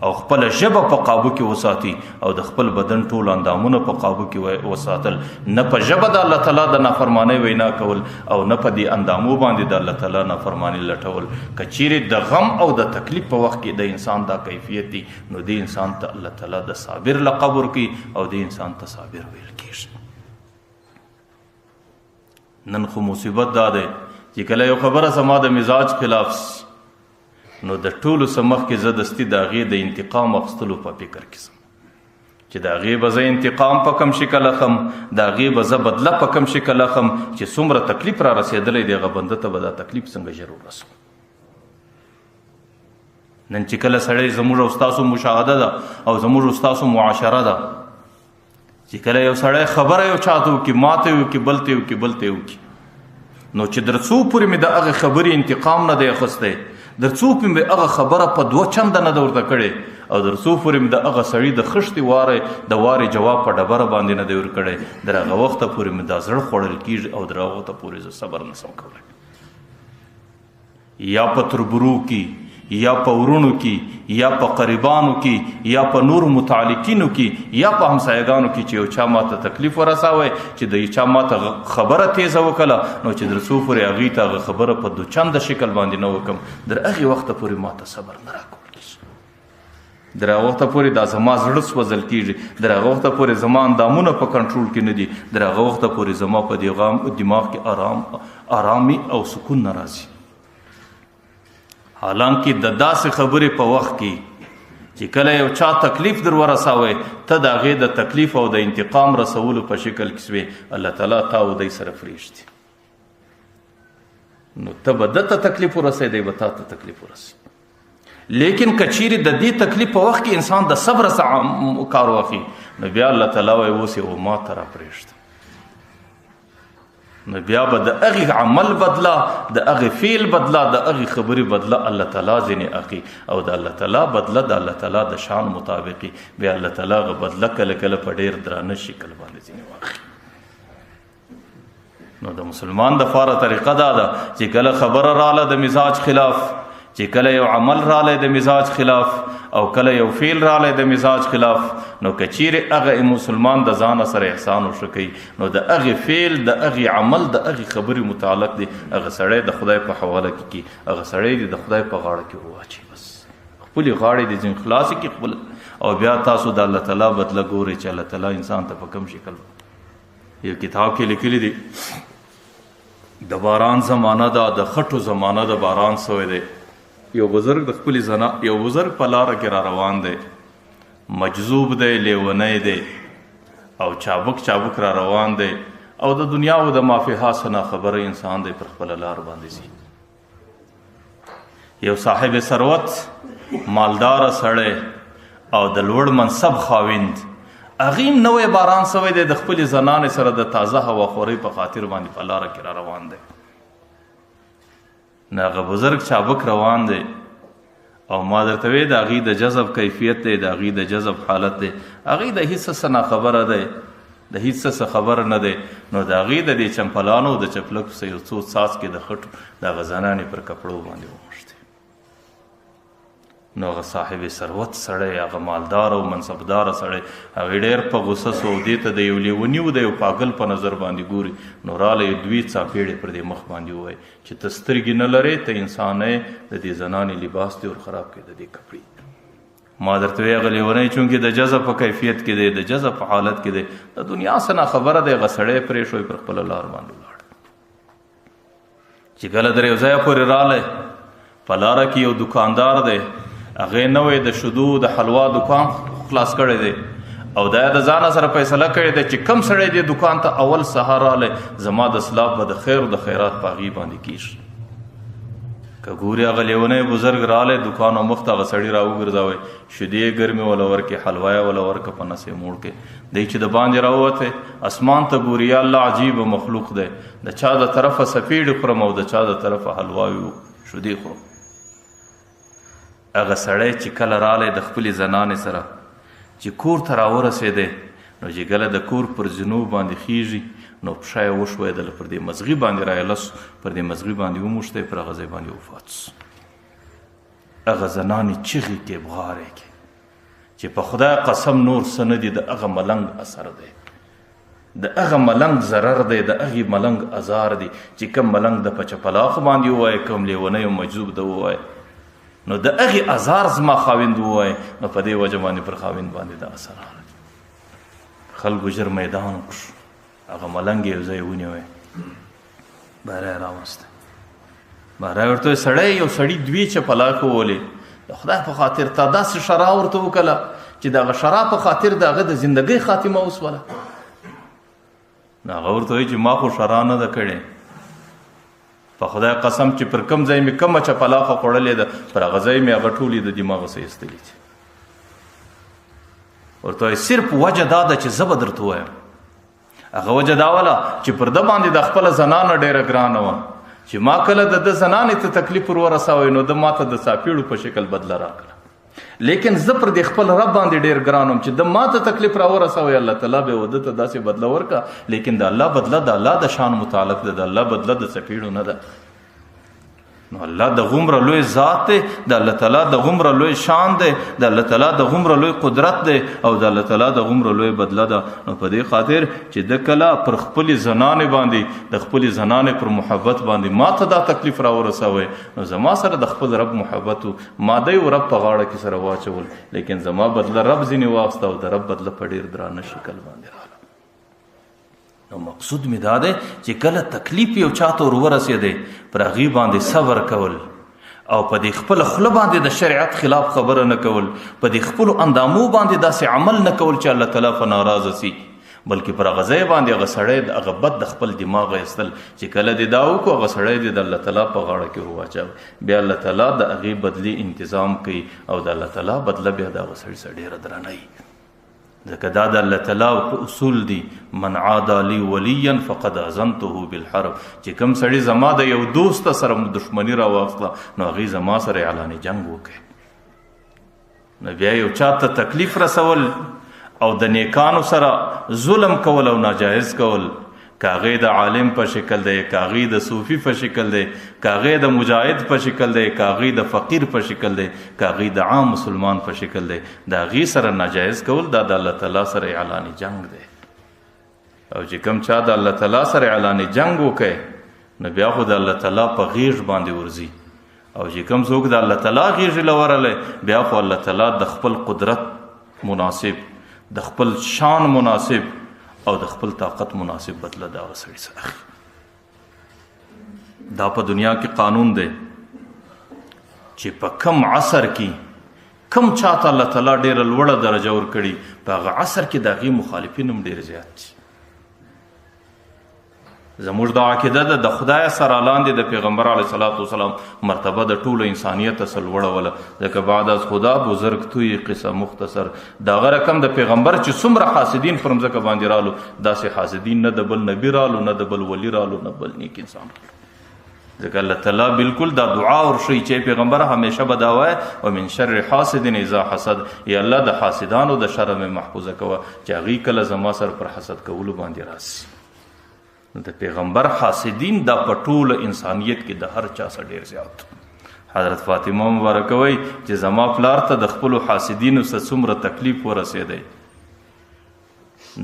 او خپل ژبه په قابو کې وساتي، او د خپل بدن ټول اندامونه په قابو کې وساتل، نه په ژبه د الله تعالی د نافرمانۍ وینا کول، او نه په دې اندامو باندې د الله تعالی نافرماني لټول. که چیرې د غم او د تکلیف په وخت کې د انسان دا کیفیت دی، نو دې انسان ته الله تعالی د صابر لقب ورکوي، او دې انسان ته صابر ویل کېږي. نن خو مصیبت دا دی چې کله یو خبره زما د مزاج خلاف سي، نو د ټولو څه مخکې زه دستي د هغې د انتقام اخیستلو په فکر کې سم، چې د هغې به زه انتقام په کوم شکل اخم، د هغې به زه بدله په کوم شکل اخم، چې څومره تکلیف را رسېدلی دی هغه بنده ته به دا تکلیف څنګه ژر ورسوم. نن چې کله سړی زموږ او ستاسو مشاهده ده او زموږ او ستاسو معاشره ده، چې کله یو سړی خبره یو چاته وکړي، ماته یې وکړي، بل ته یې وکړي، بل ته یې وکړي، نو چې در څو پورې مې د هغې خبرې انتقام نه دی اخیستی، در څو پورې مې هغه خبره په دوه چنده نه ده ورته کړې، او در څو پورې مې د هغه سړي د خښتې د وارې جواب په ډبره باندې نه دی ورکړی، در هغه وخته پورې مې دا زړه خوړل کېږي، او در هغه وخته پورې زه صبر نه سم کولی. یا په تربرو کې، یا په ورونو کې، یا په قریبانو کې، یا په نورو متعلقینو کې، یا په همسایګانو کې چې یو چا ماته تکلیف ورساوی، چې د یو چا ماته خبره تیزه وکړه، نو چې در څو پورې هغوی ته هغه خبره په دوچنده شکل باندې نه وکړم، در هغې وخته پورې ماته صبر نه راکول کېږي، در هغه وخته پورې دا زما زړه سوځل کېږي، در هغه وخته پورې زما اندامونه په کنټرول کې نه دي، در هغه وخته پورې زما په دماغ کې آرامي او سکون نه راځي. حالانکه د داسې خبرې په وخت کې چې کله یو چا تکلیف در ورساوی، ته د هغې د تکلیف او د انتقام رسولو په شکل کې سوې، الله تعالی تا او دی سره پرېږدي، نو ته به ده ته تکلیف ورسوې، دی به تا ته تکلیف ورسوي. لیکن که چیرې د دې تکلیف په وخت کې انسان د صبر څخه کار واخلي، نو بیا الله تعالی وایي اوس یې و ما ته راپرېږده، نو بیا به د هغې عمل بدله، د هغې فعل بدله، د هغې خبرې بدله الله تعالی ځینې اخلي، او د الله تعالی بدله د الله تعالی د شان مطابقي، بیا الله تعالی هغه بدله کله کله په ډېر درانه شکل باندې ځینې واخلي. نو د مسلمان د فاره طریقه دا ده چې کله خبره راله د مزاج خلاف، چې کله یو عمل رالی د مزاج خلاف، او کله یو فعل رالی د مزاج خلاف، نو که چیرې هغه مسلمان د ځانه سره احسان وشکوي، نو د هغې فعل، د هغې عمل، د هغې خبرې متعلق دی هغه سړی د خدای په حواله کې کي، هغه سړی دی د خدای په غاړه کې واچي، بس خپلې غاړې دې ځین خلاصې کړي خپل، او بیا تاسو د الله تعالی بدله ګورئ چې الله تعالی انسان ته په کوم شکل. یو کتاب کې لیکلي دي د باران زمانه ده، د خټو زمانه ده، باران سوی دی، یو بزرګ د خپلې زنا، یو بزرګ په لاره کې را روان دی، مجذوب دی، لیونی دی، او چابک چابک را روان دی، او د دنیا او د مافیها څخه ناخبره انسان دی، پر خپله لار باندې ځي. یو صاحب ثروت، مالدار سړی او د لوړ منصب خاوند، هغې هم نوی باران سوی دی، د خپلې زنانې سره د تازه هواخورۍ په خاطر باندې په لاره کې را روان دی. نو هغه بزرګ چابک روان دی، او ما درته ویل د هغې د جذب کیفیت دی، د هغې د جذب حالت دی، هغې د هېڅ څه ناخبره دی. د هیڅ څه خبر نه دی. نو د هغې د دې چمپلانو د چپلکو څخه یو څو څاڅکې د خټو د هغه زنانې پر کپړو باندې وموښتې. نو هغه صاحب ثروت سړی، هغه مالدار او منصبدار سړی، هغه ډېر په غوسه سو او دې ته د یو لیوني او د یو پاګل په نظر باندې ګوري. نو راله یې دوې څاپېړې پر دې مخ باندې ووایي چې ته سترګې نه لرې، ته انسان یې، د دې زنانې لباس دې ور خراب کړې، د دې کپړې. ما درته ویې هغه لیونی چونکې د جذب په کیفیت کې دی، د جذب په حالت کې دی، د دنیا څه ناخبره دی، هغه سړی پرېښوی پر خپله لار باندې ولاړ. چې کله در یو ځایه پورې رالی، په لاره کې یو دکاندار دی، هغې نوی د شیدو د حلوا دکان خلاص کړی دی او دا یې د ځانه سره فیصله کړې ده چې کم سړی دې دکان ته اول سهار رالی، زما د سلاب به د خیر او د خیرات په هغې باندې کېږي. که ګوري هغه لیونی بزرګ رالی، دکان او مخ ته هغه سړي راوګرځوی، شیدې یې ګرمې وله ورکړې، حلوا یې وله ورکړه، په نس یې موړ کړې. دی چې د باندې راووتی اسمان ته ګوري، یا الله عجیبه مخلوق دی، د چا د طرفه څپېړې خورم او د چا د طرفه حلواوې شیدې خورم. هغه سړی چې کله رالی د خپلې زنانې سره چې کور ته راورسېدی، نو چې کله د کور پر زینو باندې خیږي، نو پښه یې وښویدله، پر دې مزغي باندې رایله سو، پر دې مزغي باندې وموښتی، پر هغه ځای باندې وفات سو. هغه زنانې چیغې کې بغارې کې چې په خدای قسم نور څه نه دي، د هغه ملنګ اثر دی، د هغه ملنګ ضرر دی، د هغې ملنګ ازار دی چې کوم ملنګ د په چپلاخ باندې ووایي، کوم لیونی او مجذوب ده ووایي، نو د هغې ازار زما خاوند ووایي، نو په دې وجه باندې پر خاوند باندې دا اثر راغلی. خلکو ژر میدان وکړو، هغه ملنګ یې یو ځای ونیوی، بهر یې راوستی. بهر یې ورته وویل، سړی یو سړي دوې چپلاخې وولې، د خدای په خاطر تا داسې شرا ورته وکړه چې د هغه شرا په خاطر د هغه د زندګۍ خاتمه وسوله. نو هغه ورته وایي چې ما خو شرا نه ده کړې، په خدای قسم چې پر کوم ځای مې کومه چپلاخه خوړلې ده، پر هغه ځای مې هغه ټولې د دماغ څخه ایستلې دي. ورته وایي صرف وجه دا ده چې زه به درته ووایم. هغه وجه دا وله چې پر ده باندې د خپله زنانه ډېره ګرانه وه، چې ما کله د ده زنانې ته تکلیف ور ورساوی، نو ده ما ته د څاپېړو په شکل بدله راکړه، لیکن زه پر دې خپل رب باندې ډېر ګران وم چې ده ما ته تکلیف را ورساوی، الله تعالی به وده ته داسې بدله ورکړه، لیکن د الله بدله د الله د شان متعلق ده، د الله بدله د څپېړو نه ده. نو الله د غومره لوی ذات دی، د الله تعالی د غومره لوی شان دی، د الله تعالی د غومره لوی قدرت دی، او د الله تعالی د غومره لوی بدله ده. نو په دې خاطر چې د کله پر خپلې زنانې باندې، د خپلې زنانې پر محبت باندې ما ته دا تکلیف را ورسوي، نو زما سره د خپل رب محبت و، ما دی او رب په غاړه کې سره واچول، لیکن زما بدله رب ځینې واخیسته او د رب بدله په ډېر درانه شکل باندې راغله. نو مقصود می دا دی چې کله تکلیف یو چاته ور ورسېدی، پر هغې باندې صبر کول او په دې خپله خوله باندې د شریعت خلاف خبره نه کول، په دې خپلو اندامو باندې داسې عمل نه کول چې الله تعالی په ناراضه سي، بلکې پر هغه ځای باندې هغه سړی د هغه بد د خپل دماغ ایستل چې کله دې دا وکړو، هغه سړی دې د الله تعالی په غاړه کې ورواچوي، بیا الله تعالی د هغې بدلې انتظام کوي او د الله تعالی بدله بیا د هغه سړي سره ډېره درنه وي. ځکه دا د الله تعالی اصول دي، من عادى لي وليا فقد اذنته بالحرب، چې کوم سړي زما د یو دوست سره دښمني راواخله، نو هغې زما سره اعلان جنګ وکړي. نو بیا یو چا ته تکلیف رسول او د نیکانو سره ظلم کول او ناجایز کول، که هغې د عالم په شکل دی، که هغې د صوفي په شکل دی، که هغې د مجاهد په شکل دی، که هغې د فقیر په شکل دی، که هغې د عام مسلمان په شکل دی، د هغې سره ناجایز کول دا د الله تعالی سره اعلان جنګ دی. او چې کوم چا د الله تعالی سره اعلان جنګ وکړي، نو بیا خو د الله تعالی په غېږ باندې ورځي، او چې کوم څوک د الله تعالی غېږې له ورغلی، بیا خو الله تعالی د خپل قدرت مناسب، د خپل شان مناسب او د خپل طاقت مناسب بدله د هغه سړي څخه اخلي. دا په دنیا کې قانون دی چې په کم عصر کې کم چاته الله تعالی ډېره لوړه درجه ورکړي، په هغه عصر کې د هغې مخالفین هم ډېر زیات دي. زموږ دا عقیده ده د خدای سره لاندې د پیغمبر علیه الصلاة والسلام مرتبه د ټولو انسانیت څخه لوړه وله، ځکه بعد از خدا بزرګ توی قصه مختصر. د هغه رقم د پیغمبر چې څومره حاسدین پر مځکه باندې رالو، داسې حاسدین نه د بل نبي رالو، نه د بل ولي رالو، نه بل نیک انسان رالو. ځکه الله تعالی بالکل دا دعا ورشي چې پیغمبر همیشه به دا وایي، ومن شر حاسد اذا حسد، یا الله د حاسدانو د شر مې محفوظه کوه چې هغوی کله زما سره پر حسد کولو باندې راسي. نو د پیغمبر حاسدین دا په ټوله انسانیت کې د هر چا څخه ډېر زیات. حضرت فاطمه مبارکه وایي چې زما پلار ته د خپلو حاسدینو څخه څومره تکلیف ورسېدی،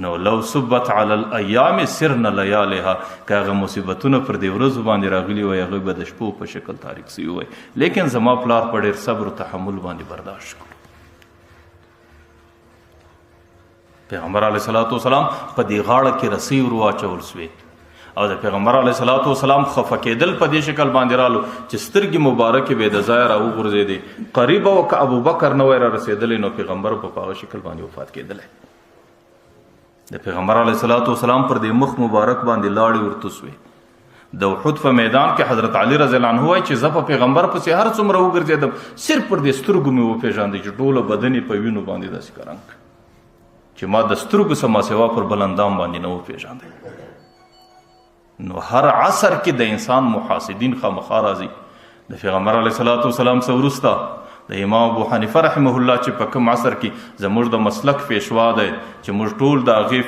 نو لو صبت علی الایام سرن لیالها، که هغه مصیبتونه پر دې ورځو باندې راغلي وای هغوی به د شپو په شکل تاریک سوي وای، لیکن زما پلار په ډېر صبر او تحمل باندې برداشت کړو. پیغمبر علیه الصلاة والسلام په دې غاړه کې رسۍ ور واچول سوې او د پیغمبر علیه الصلاة والسلام خفه کېدل په دې شکل باندې رالو چې سترګې مبارکې به د ځایه راوغورځېدې. قریبه وه که ابوبکر نه وای را رسېدلی نو پیغمبر په هغه شکل باندې وفات کېدلی. د پیغمبر علیه الصلاة والسلام پر دې مخ مبارک باندې لاړې ورته سوې. د احد په میدان کې حضرت علی رضی الله عنه وایي چې زه په پیغمبر پسې هر څومره وګرځېدم صرف پر دې سترګو مې وپېژاندې چې ټوله بدن یې په وینو باندې داسې کرنګ چې ما د سترګو څخه ما سوا پر بل اندام باندې نه وپېژاندې. نو هر عصر کې د انسان محاسدین خامخا راځي. د پیغمبر علیه الصلاة والسلام څخه وروسته د امام ابو حنیفه رحمه الله چې په کوم عصر کې زموږ د مسلک پیشوا دی چې موږ ټول د هغې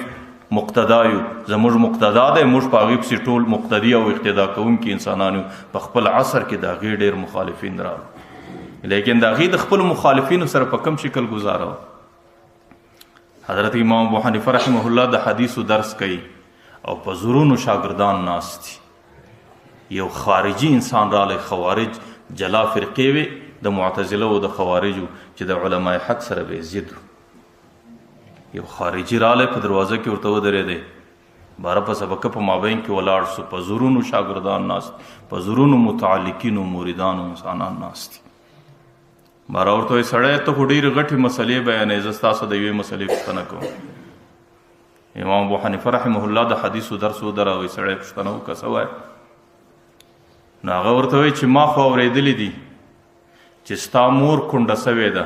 مقتدا یو، زموږ مقتدا دی، موږ په هغې پسې ټول مقتدي او اقتدا کوونکي انسانان یو، په خپل عصر کې د هغې ډېر مخالفین راغلل، لیکن د هغې د خپلو مخالفینو سره په کوم شکل ګزاره وه. حضرت امام ابو حنیفه رحمه الله د حدیثو درس کوي او په زرونو شاګردان ناست دي. یو خارجي انسان راغلی، خوارج جلا فرقې وې د معتزله او د خوارجو چې د علماء حق سره به ضد. یو خارجي راغلی په دروازه کې ورته ودرېدی، باره په سبکه په مابین کې ولاړ سو، په زرونو شاګردان ناست، په زرونو متعلقین او مریدان او انسانان ناست دي. باره ورته وایي سړی ته خو ډېرې غټې مسلې بیانوې، زه ستاسو د یوې مسلې پوښتنه کوم. امام ابو حنیفه رحمه الله د حدیثو درس ودراوی، سړی پوښتنه وکړه څه وایې؟ نو هغه ورته وایي چې ما خو اورېدلي دي چې ستا مور کونډه سوې ده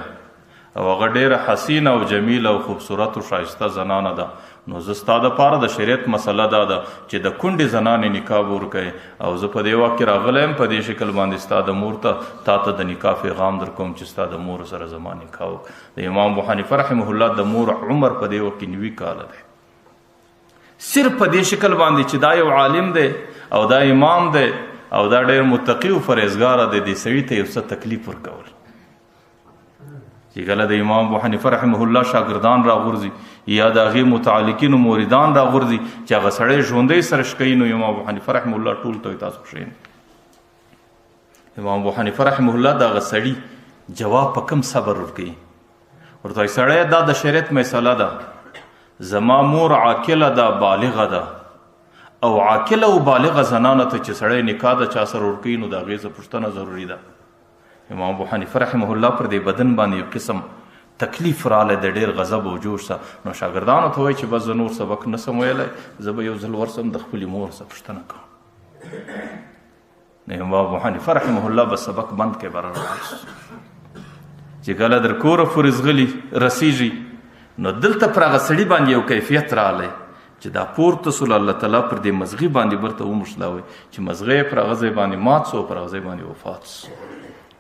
او هغه ډېره حسینه او جمیله او خوبصورت او ښایسته زنانه ده، نو زه ستا دپاره د شریعت مسله دا ده چې د کونډې زنانې نکاح به ورکوې او زه په دې وخت کې راغلی یم په دې شکل باندې ستا د مور ته تا ته د نکاح پیغام در کوم چې ستا د مور سره زما نکاح وکړه. د امام ابو حنیفه رحمه الله د مور عمر په دې وخت کې 90 کاله دی. صرف په دې شکل باندې چې دا یو عالم دی او دا امام دی او دا ډېر متقي او پرهېزګاره دی، دې سړي ته یو څه تکلیف ورکول. چې کله د امام ابو حنیفه رحمه الله شاګردان راغورځي یا د هغې متعلقین او مریدان راغورځي چې هغه سړی ژوندی سره شکوي، نو امام ابو حنیفه رحمه الله ټول ته تاسو کښېنئ. امام ابو حنیفه رحمه الله د هغه سړي جواب په کم صبر ورکوي، ورته وایي سړی دا د شریعت مسله ده، زما مور عاقله ده، بالغه ده، او عاقله او بالغه زنانه ته چې سړی نکاح د چا سره ورکوي نو د هغې څخه پوښتنه ضروري ده. امام ابو حنیفه رحمه الله پر دې بدن باندې یو قسم تکلیف راغلی د ډېر غضب او جوش سره، نو شاګردانو ته وایي چې بس زه نور سبق نه سم ویلی، زه به یو ځل ورسم د خپلې مور څخه پوښتنه کوم. نو امام ابو حنیفه رحمه الله به سبق بند کړي بره روان سو. چې کله در کوره پورې ځغلي رسېږي نو دلته پر هغه سړي باندې یو کیفیت راغلی چې دا پورته سول، الله تعالی پر دې مزغي باندې برته وموښلاوی چې مزغی یې پر هغه ځای باندې مات سو او پر هغه ځای باندې وفات سو.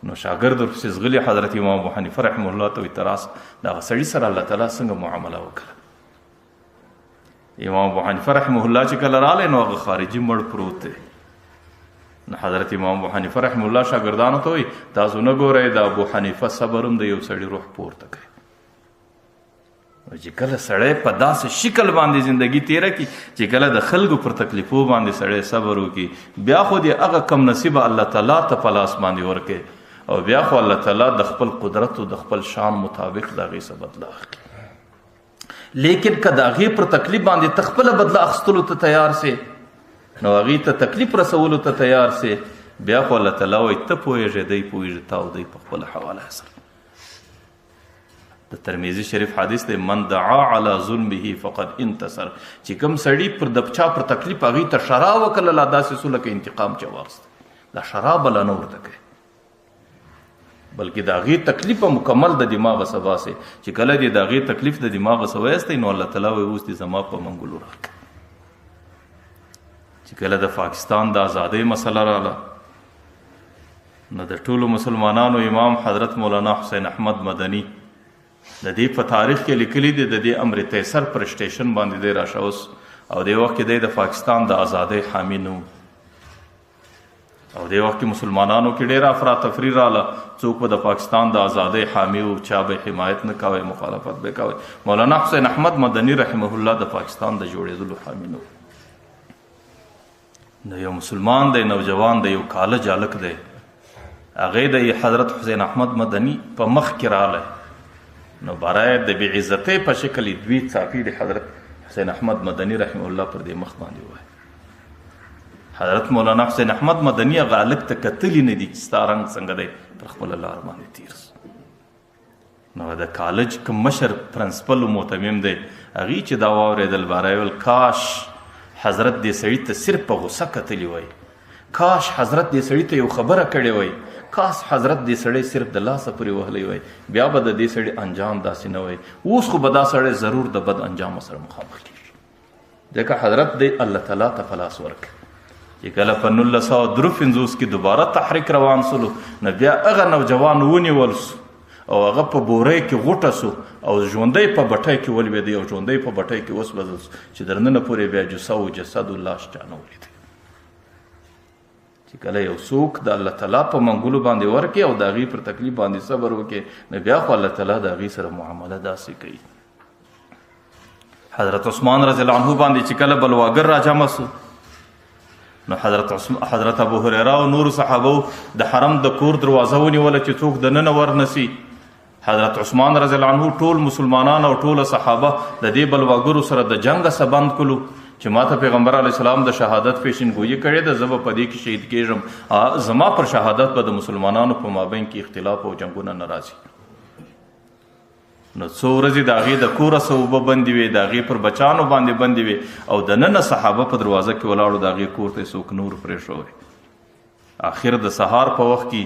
نو شاګرد ورپسې ځغلي حضرت امام ابو حنیفه رحمه الله ته وایي ته راسه د هغه سړي سره الله تعالی څنګه معامله وکړه. امام ابو حنیفه رحمه الله چې کله راغلی نو هغه خارجي مړ پروت دی. نو حضرت امام ابو حنیفه رحمه الله شاګردانو ته وایي تاسو نه ګورئ د ابو حنیفه صبر هم د یو سړي روح پورته کوي. چې کله سړی په داسې شکل باندې زندگی تیره کړي چې کله د خلکو پر تکلیفو باندې سړی صبر وکړي، بیا خو دې هغه کم نصیبه الله تعالی ته په لاس باندې ورکړي او بیا خو الله تعالی د خپل قدرت او د خپل شان مطابق د هغې څخه بدله اخلي. لیکن که د هغې پر تکلیف باندې ته خپله بدله اخیستلو ته تیار سې، نو هغې ته تکلیف رسولو ته تیار سې، بیا خو الله تعالی وایي ته پوهېږې، دی پوهېږي، تا او دی په خپله حواله سره. د ترمذي شریف حدیث دی، من دعا علی ظلمه فقد انتصر، چې کوم سړي پر د چا پر تکلیف هغې ته شرا وکړله، لا داسې سو لکه انتقام چې واخیست، دا شرا به لا نه ورته کوي، بلکې د هغې تکلیف به مکمل د دماغه څخه باسي. چې کله دې د هغې تکلیف د دماغه څخه وایستی نو الله تعالی وایي اوس دې زما په منګولو راکړه. چې کله د پاکستان د ازادۍ مسله راغله، نو د ټولو مسلمانانو امام حضرت مولانا حسین احمد مدني د دې په تاریخ کې لیکلي دي، د دې امرتسر پر سټیشن باندې دی راشوس، او دې وخت کې دی د پاکستان د ازادۍ حامي نه و. او دې وخت کې مسلمانانو کې ډېره افراتفري راله، څوک به د پاکستان د ازادۍ حامي و، چا به حمایت نه کوی، مخالفت به کوی. مولانا حسین احمد مدني رحمه الله د پاکستان د جوړېدلو حامي نه و. نو یو مسلمان دی، نوجوان دی، یو کالج هلک دی، هغې د حضرت حسین احمد مدني په مخ کې راغلی، نو برای د بې عزتۍ په شکل یې دوې څاپېړې حضرت حسین احمد مدني رحمه الله پر دې مخ باندې ووایي. حضرت مولانا حسین احمد مدني هغه هلک ته کتلي نه دي چې ستا رنګ څنګه دی، پر خپله لار باندې تېر سو. نو د کالج کوم مشر پرنسپل مهتمم دی، هغې چې دا واورېدل، باره یې ویل کاش حضرت دې سړي ته صرف په غوسه کتلي وای، کاش حضرت دې سړي ته یو خبره کړې وای، کاش حضرت دې سړی صرف د لاسه پورې وهلی وای، بیا به د دې سړي انجام داسې نه وای. اوس خو به دا سړی ضرور د بد انجام سره مخامخ کېږي، ځکه حضرت دی الله تعالی ته په لاس ورکړ. چې کله په 1953 کې دوباره تحریک روان سولو، نو بیا هغه نوجوان ونیول سو او هغه په بورۍ کې غوټه سو او ژوندی په بټۍ کې ولوېدی او ژوندی په بټۍ کې وسوځل سو، چې در ننه پورې بیا جثه او جسد او لاش چا نه ولیدی. چې کله یو څوک د الله تعالی په منګولو باندې ورکړي او د هغې پر تکلیف باندې صبر وکړي، نو بیا خو الله تعالی د هغې سره معامله داسې کوي. حضرت عثمان رضی الله عنه باندې چې کله بلواګر راجمع سو، نو حضرت ابو هريره او نور صحابو د حرم د کور دروازه ونیوله چې څوک دننه ورنسي. حضرت عثمان رضی الله عنه ټول مسلمانان او ټول صحابه د دې بلواګرو سره د جنګ سره بند کړو چې ماته پیغمبر علیه السلام د شهادت پیشنګویي کړې ده، زه به په دې کې شهید کېږم، زما پر شهادت به د مسلمانانو په مابین کې اختلاف او جنګونه نه راځي. نو څو ورځې د هغې د کوره څه اوبه بندې وې، د هغې پر بچانو باندې بندې وې، او دننه صحابه په دروازه کې ولاړو، د هغې کور ته یې څوک نور پرېښوی. آخر د سهار په وخت کې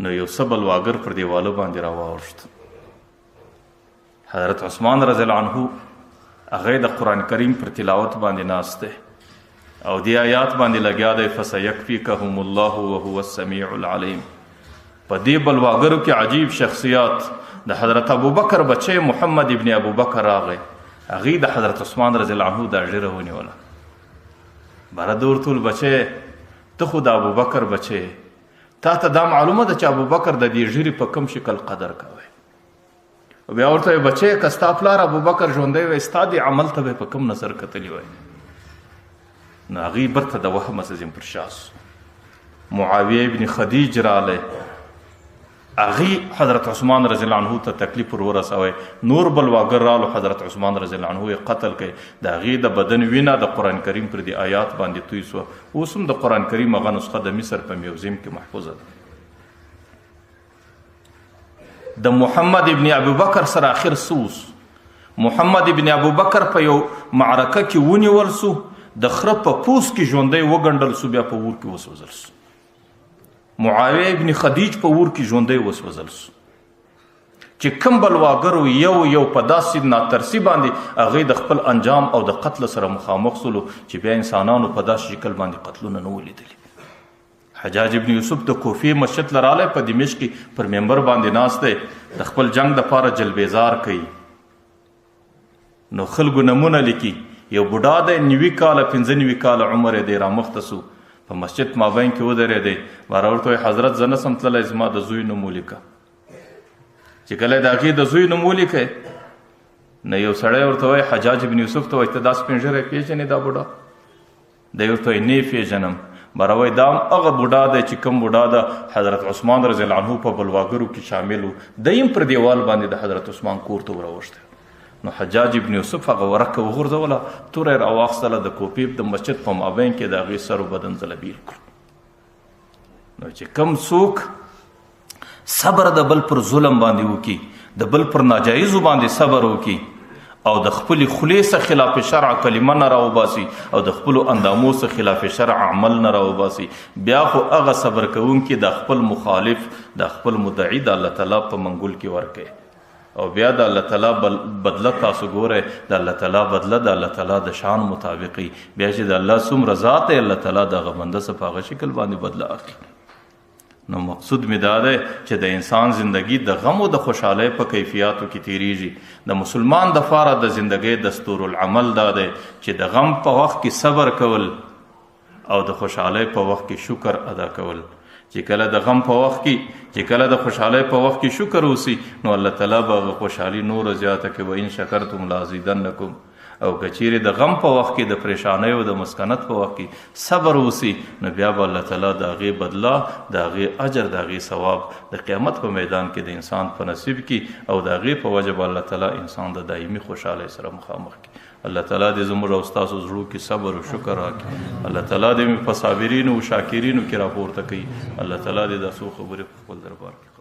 نو یو څه بلواګر پر دیواله باندې راواوښت. حضرت عثمان رضی الله عنه هغه د قرآن کریم پر تلاوت باندې ناست دی او دې آیات باندې لګیا دی، فسیکفیکهم الله وهو السمیع العلیم. په دې بلواګرو کې عجیب شخصیات، د حضرت ابوبکر بچی محمد ابن ابوبکر راغی، هغې د حضرت عثمان رضی الله عنه دا ږیره ونیوله، باره ده ورته وویل بچی ته خو د ابوبکر بچی، تا ته دا معلومه ده چې ابوبکر د دې ږیرې په کوم شکل قدر کوی. بیا ورته وایي بچی که ستا پلار ابوبکر ژوندی وای، ستا دې عمل ته به په کوم نظر کتلی وای. نو هغې بیرته د وهم څه پر شا سو. معاویه ابن خدیج راغلی، هغې حضرت عثمان رضی الله عنه ته تکلیف ور ورسوی، نور بلواګر رالو، حضرت عثمان رضی الله عنه یې قتل کړ. د هغې د بدن وینه د قرآن کریم پر دې آیات باندې توی سوه. اوس هم د قرآن کریم هغه نسخه د مصر په میوزیم کې محفوظه ده. د محمد ابن ابوبکر سره آخر څه وسو؟ محمد ابن ابوبکر په یو معرکه کې ونیول سو، د خره په پوست کې ژوندی وګنډل سو، بیا په اور کې وسوځل سو. معاویه ابن خدیج په اور کې ژوندی وسوځل سو. چې کوم بلواګرو یو یو په داسې ناترسي باندې هغې د خپل انجام او د قتل سره مخامخ سولو چې بیا انسانانو په داسې شکل باندې قتلونه نه ولیدلي. حجاج ابن یوسف د کوفې مسجد له راغلی، په دمشق کې پر منبر باندې ناست دی، د خپل جنګ دپاره جلبېزار کوي. نو خلکو نمونه لیکي، یو بوډا دی، 90 کاله 95 کاله عمر یې دی، رامخته سو، په مسجد مابین کې ودرېدی، باره ورته وایي حضرت زه نه سم تللی، زما د زوی نوم ولیکه. چې کله د هغې د زوی نوم ولیکه، نو یو سړی ورته وایي حجاج ابن یوسف ته وایي ته دا سپین ږیری پېژنې دا بوډا؟ دی ورته وایي نه یې پېژنم. باره وایي دا هم هغه بوډا دی چې کوم بوډا د حضرت عثمان رضی الله عنه په بلواګرو کې شامل و، دی هم پر دیوال باندې د حضرت عثمان کور ته وراوښتی. نو حجاج ابن یوسف هغه ورکه وغورځوله، توره یې راواخیستله، د کوفې د مسجد په مابین کې د هغې سر و بدن ځله بیل کړو. نو چې کوم څوک صبر د بل پر ظلم باندې وکړي، د بل پر ناجایزو باندې صبر وکړي، او د خپلې خولې څخه خلاف شرع کلمه نه راوباسي، او د خپلو اندامو څخه خلاف شرع عمل نه راوباسي، بیا خو هغه صبر کوونکي د خپل مخالف، د خپل مدعي د الله تعالی په منګول کې ورکوي، او بیا د الله تعالی بدله تاسو ګورئ، د الله تعالی بدله د الله تعالی د شان مطابقي. بیا چې د الله څومره ذات دی، الله تعالی د هغه بنده څخه په هغه شکل باندې بدله اخلي. نو مقصود می دا دی چې د انسان زندگی د غم او د خوشحالۍ په کیفیاتو کې تیریږي. د مسلمان د فاره د زندګۍ دستور العمل دا دی چې د غم په وخت کې صبر کول او د خوشحالۍ په وخت کې شکر ادا کول. چې کله د غم په وخت کې، چې کله د خوشحالۍ په وخت کې شکر وسی، نو الله تعالی به خوشحالي نور زیاته کوي. وان شکرتم لازیدنکم. او کچېرې د غم په وخت کې، د پریشانۍ او د مسکنت په وخت کې صبر وسی، نو بیا به الله تعالی د هغې بدله، د هغې اجر، د هغې ثواب د قیامت په میدان کې د انسان په نصیب کې، او د هغې په وجه به الله تعالی انسان د دایمي خوشحالۍ سره مخامخ کړي. الله تعالی دې زموږ او ستاسو زړو کې صبر او شکر راکړي. الله تعالی دې موږ په صابرینو او شاکرینو کې راپورته کړي. الله تعالی دې دا څو خبرې په خپل دربار کې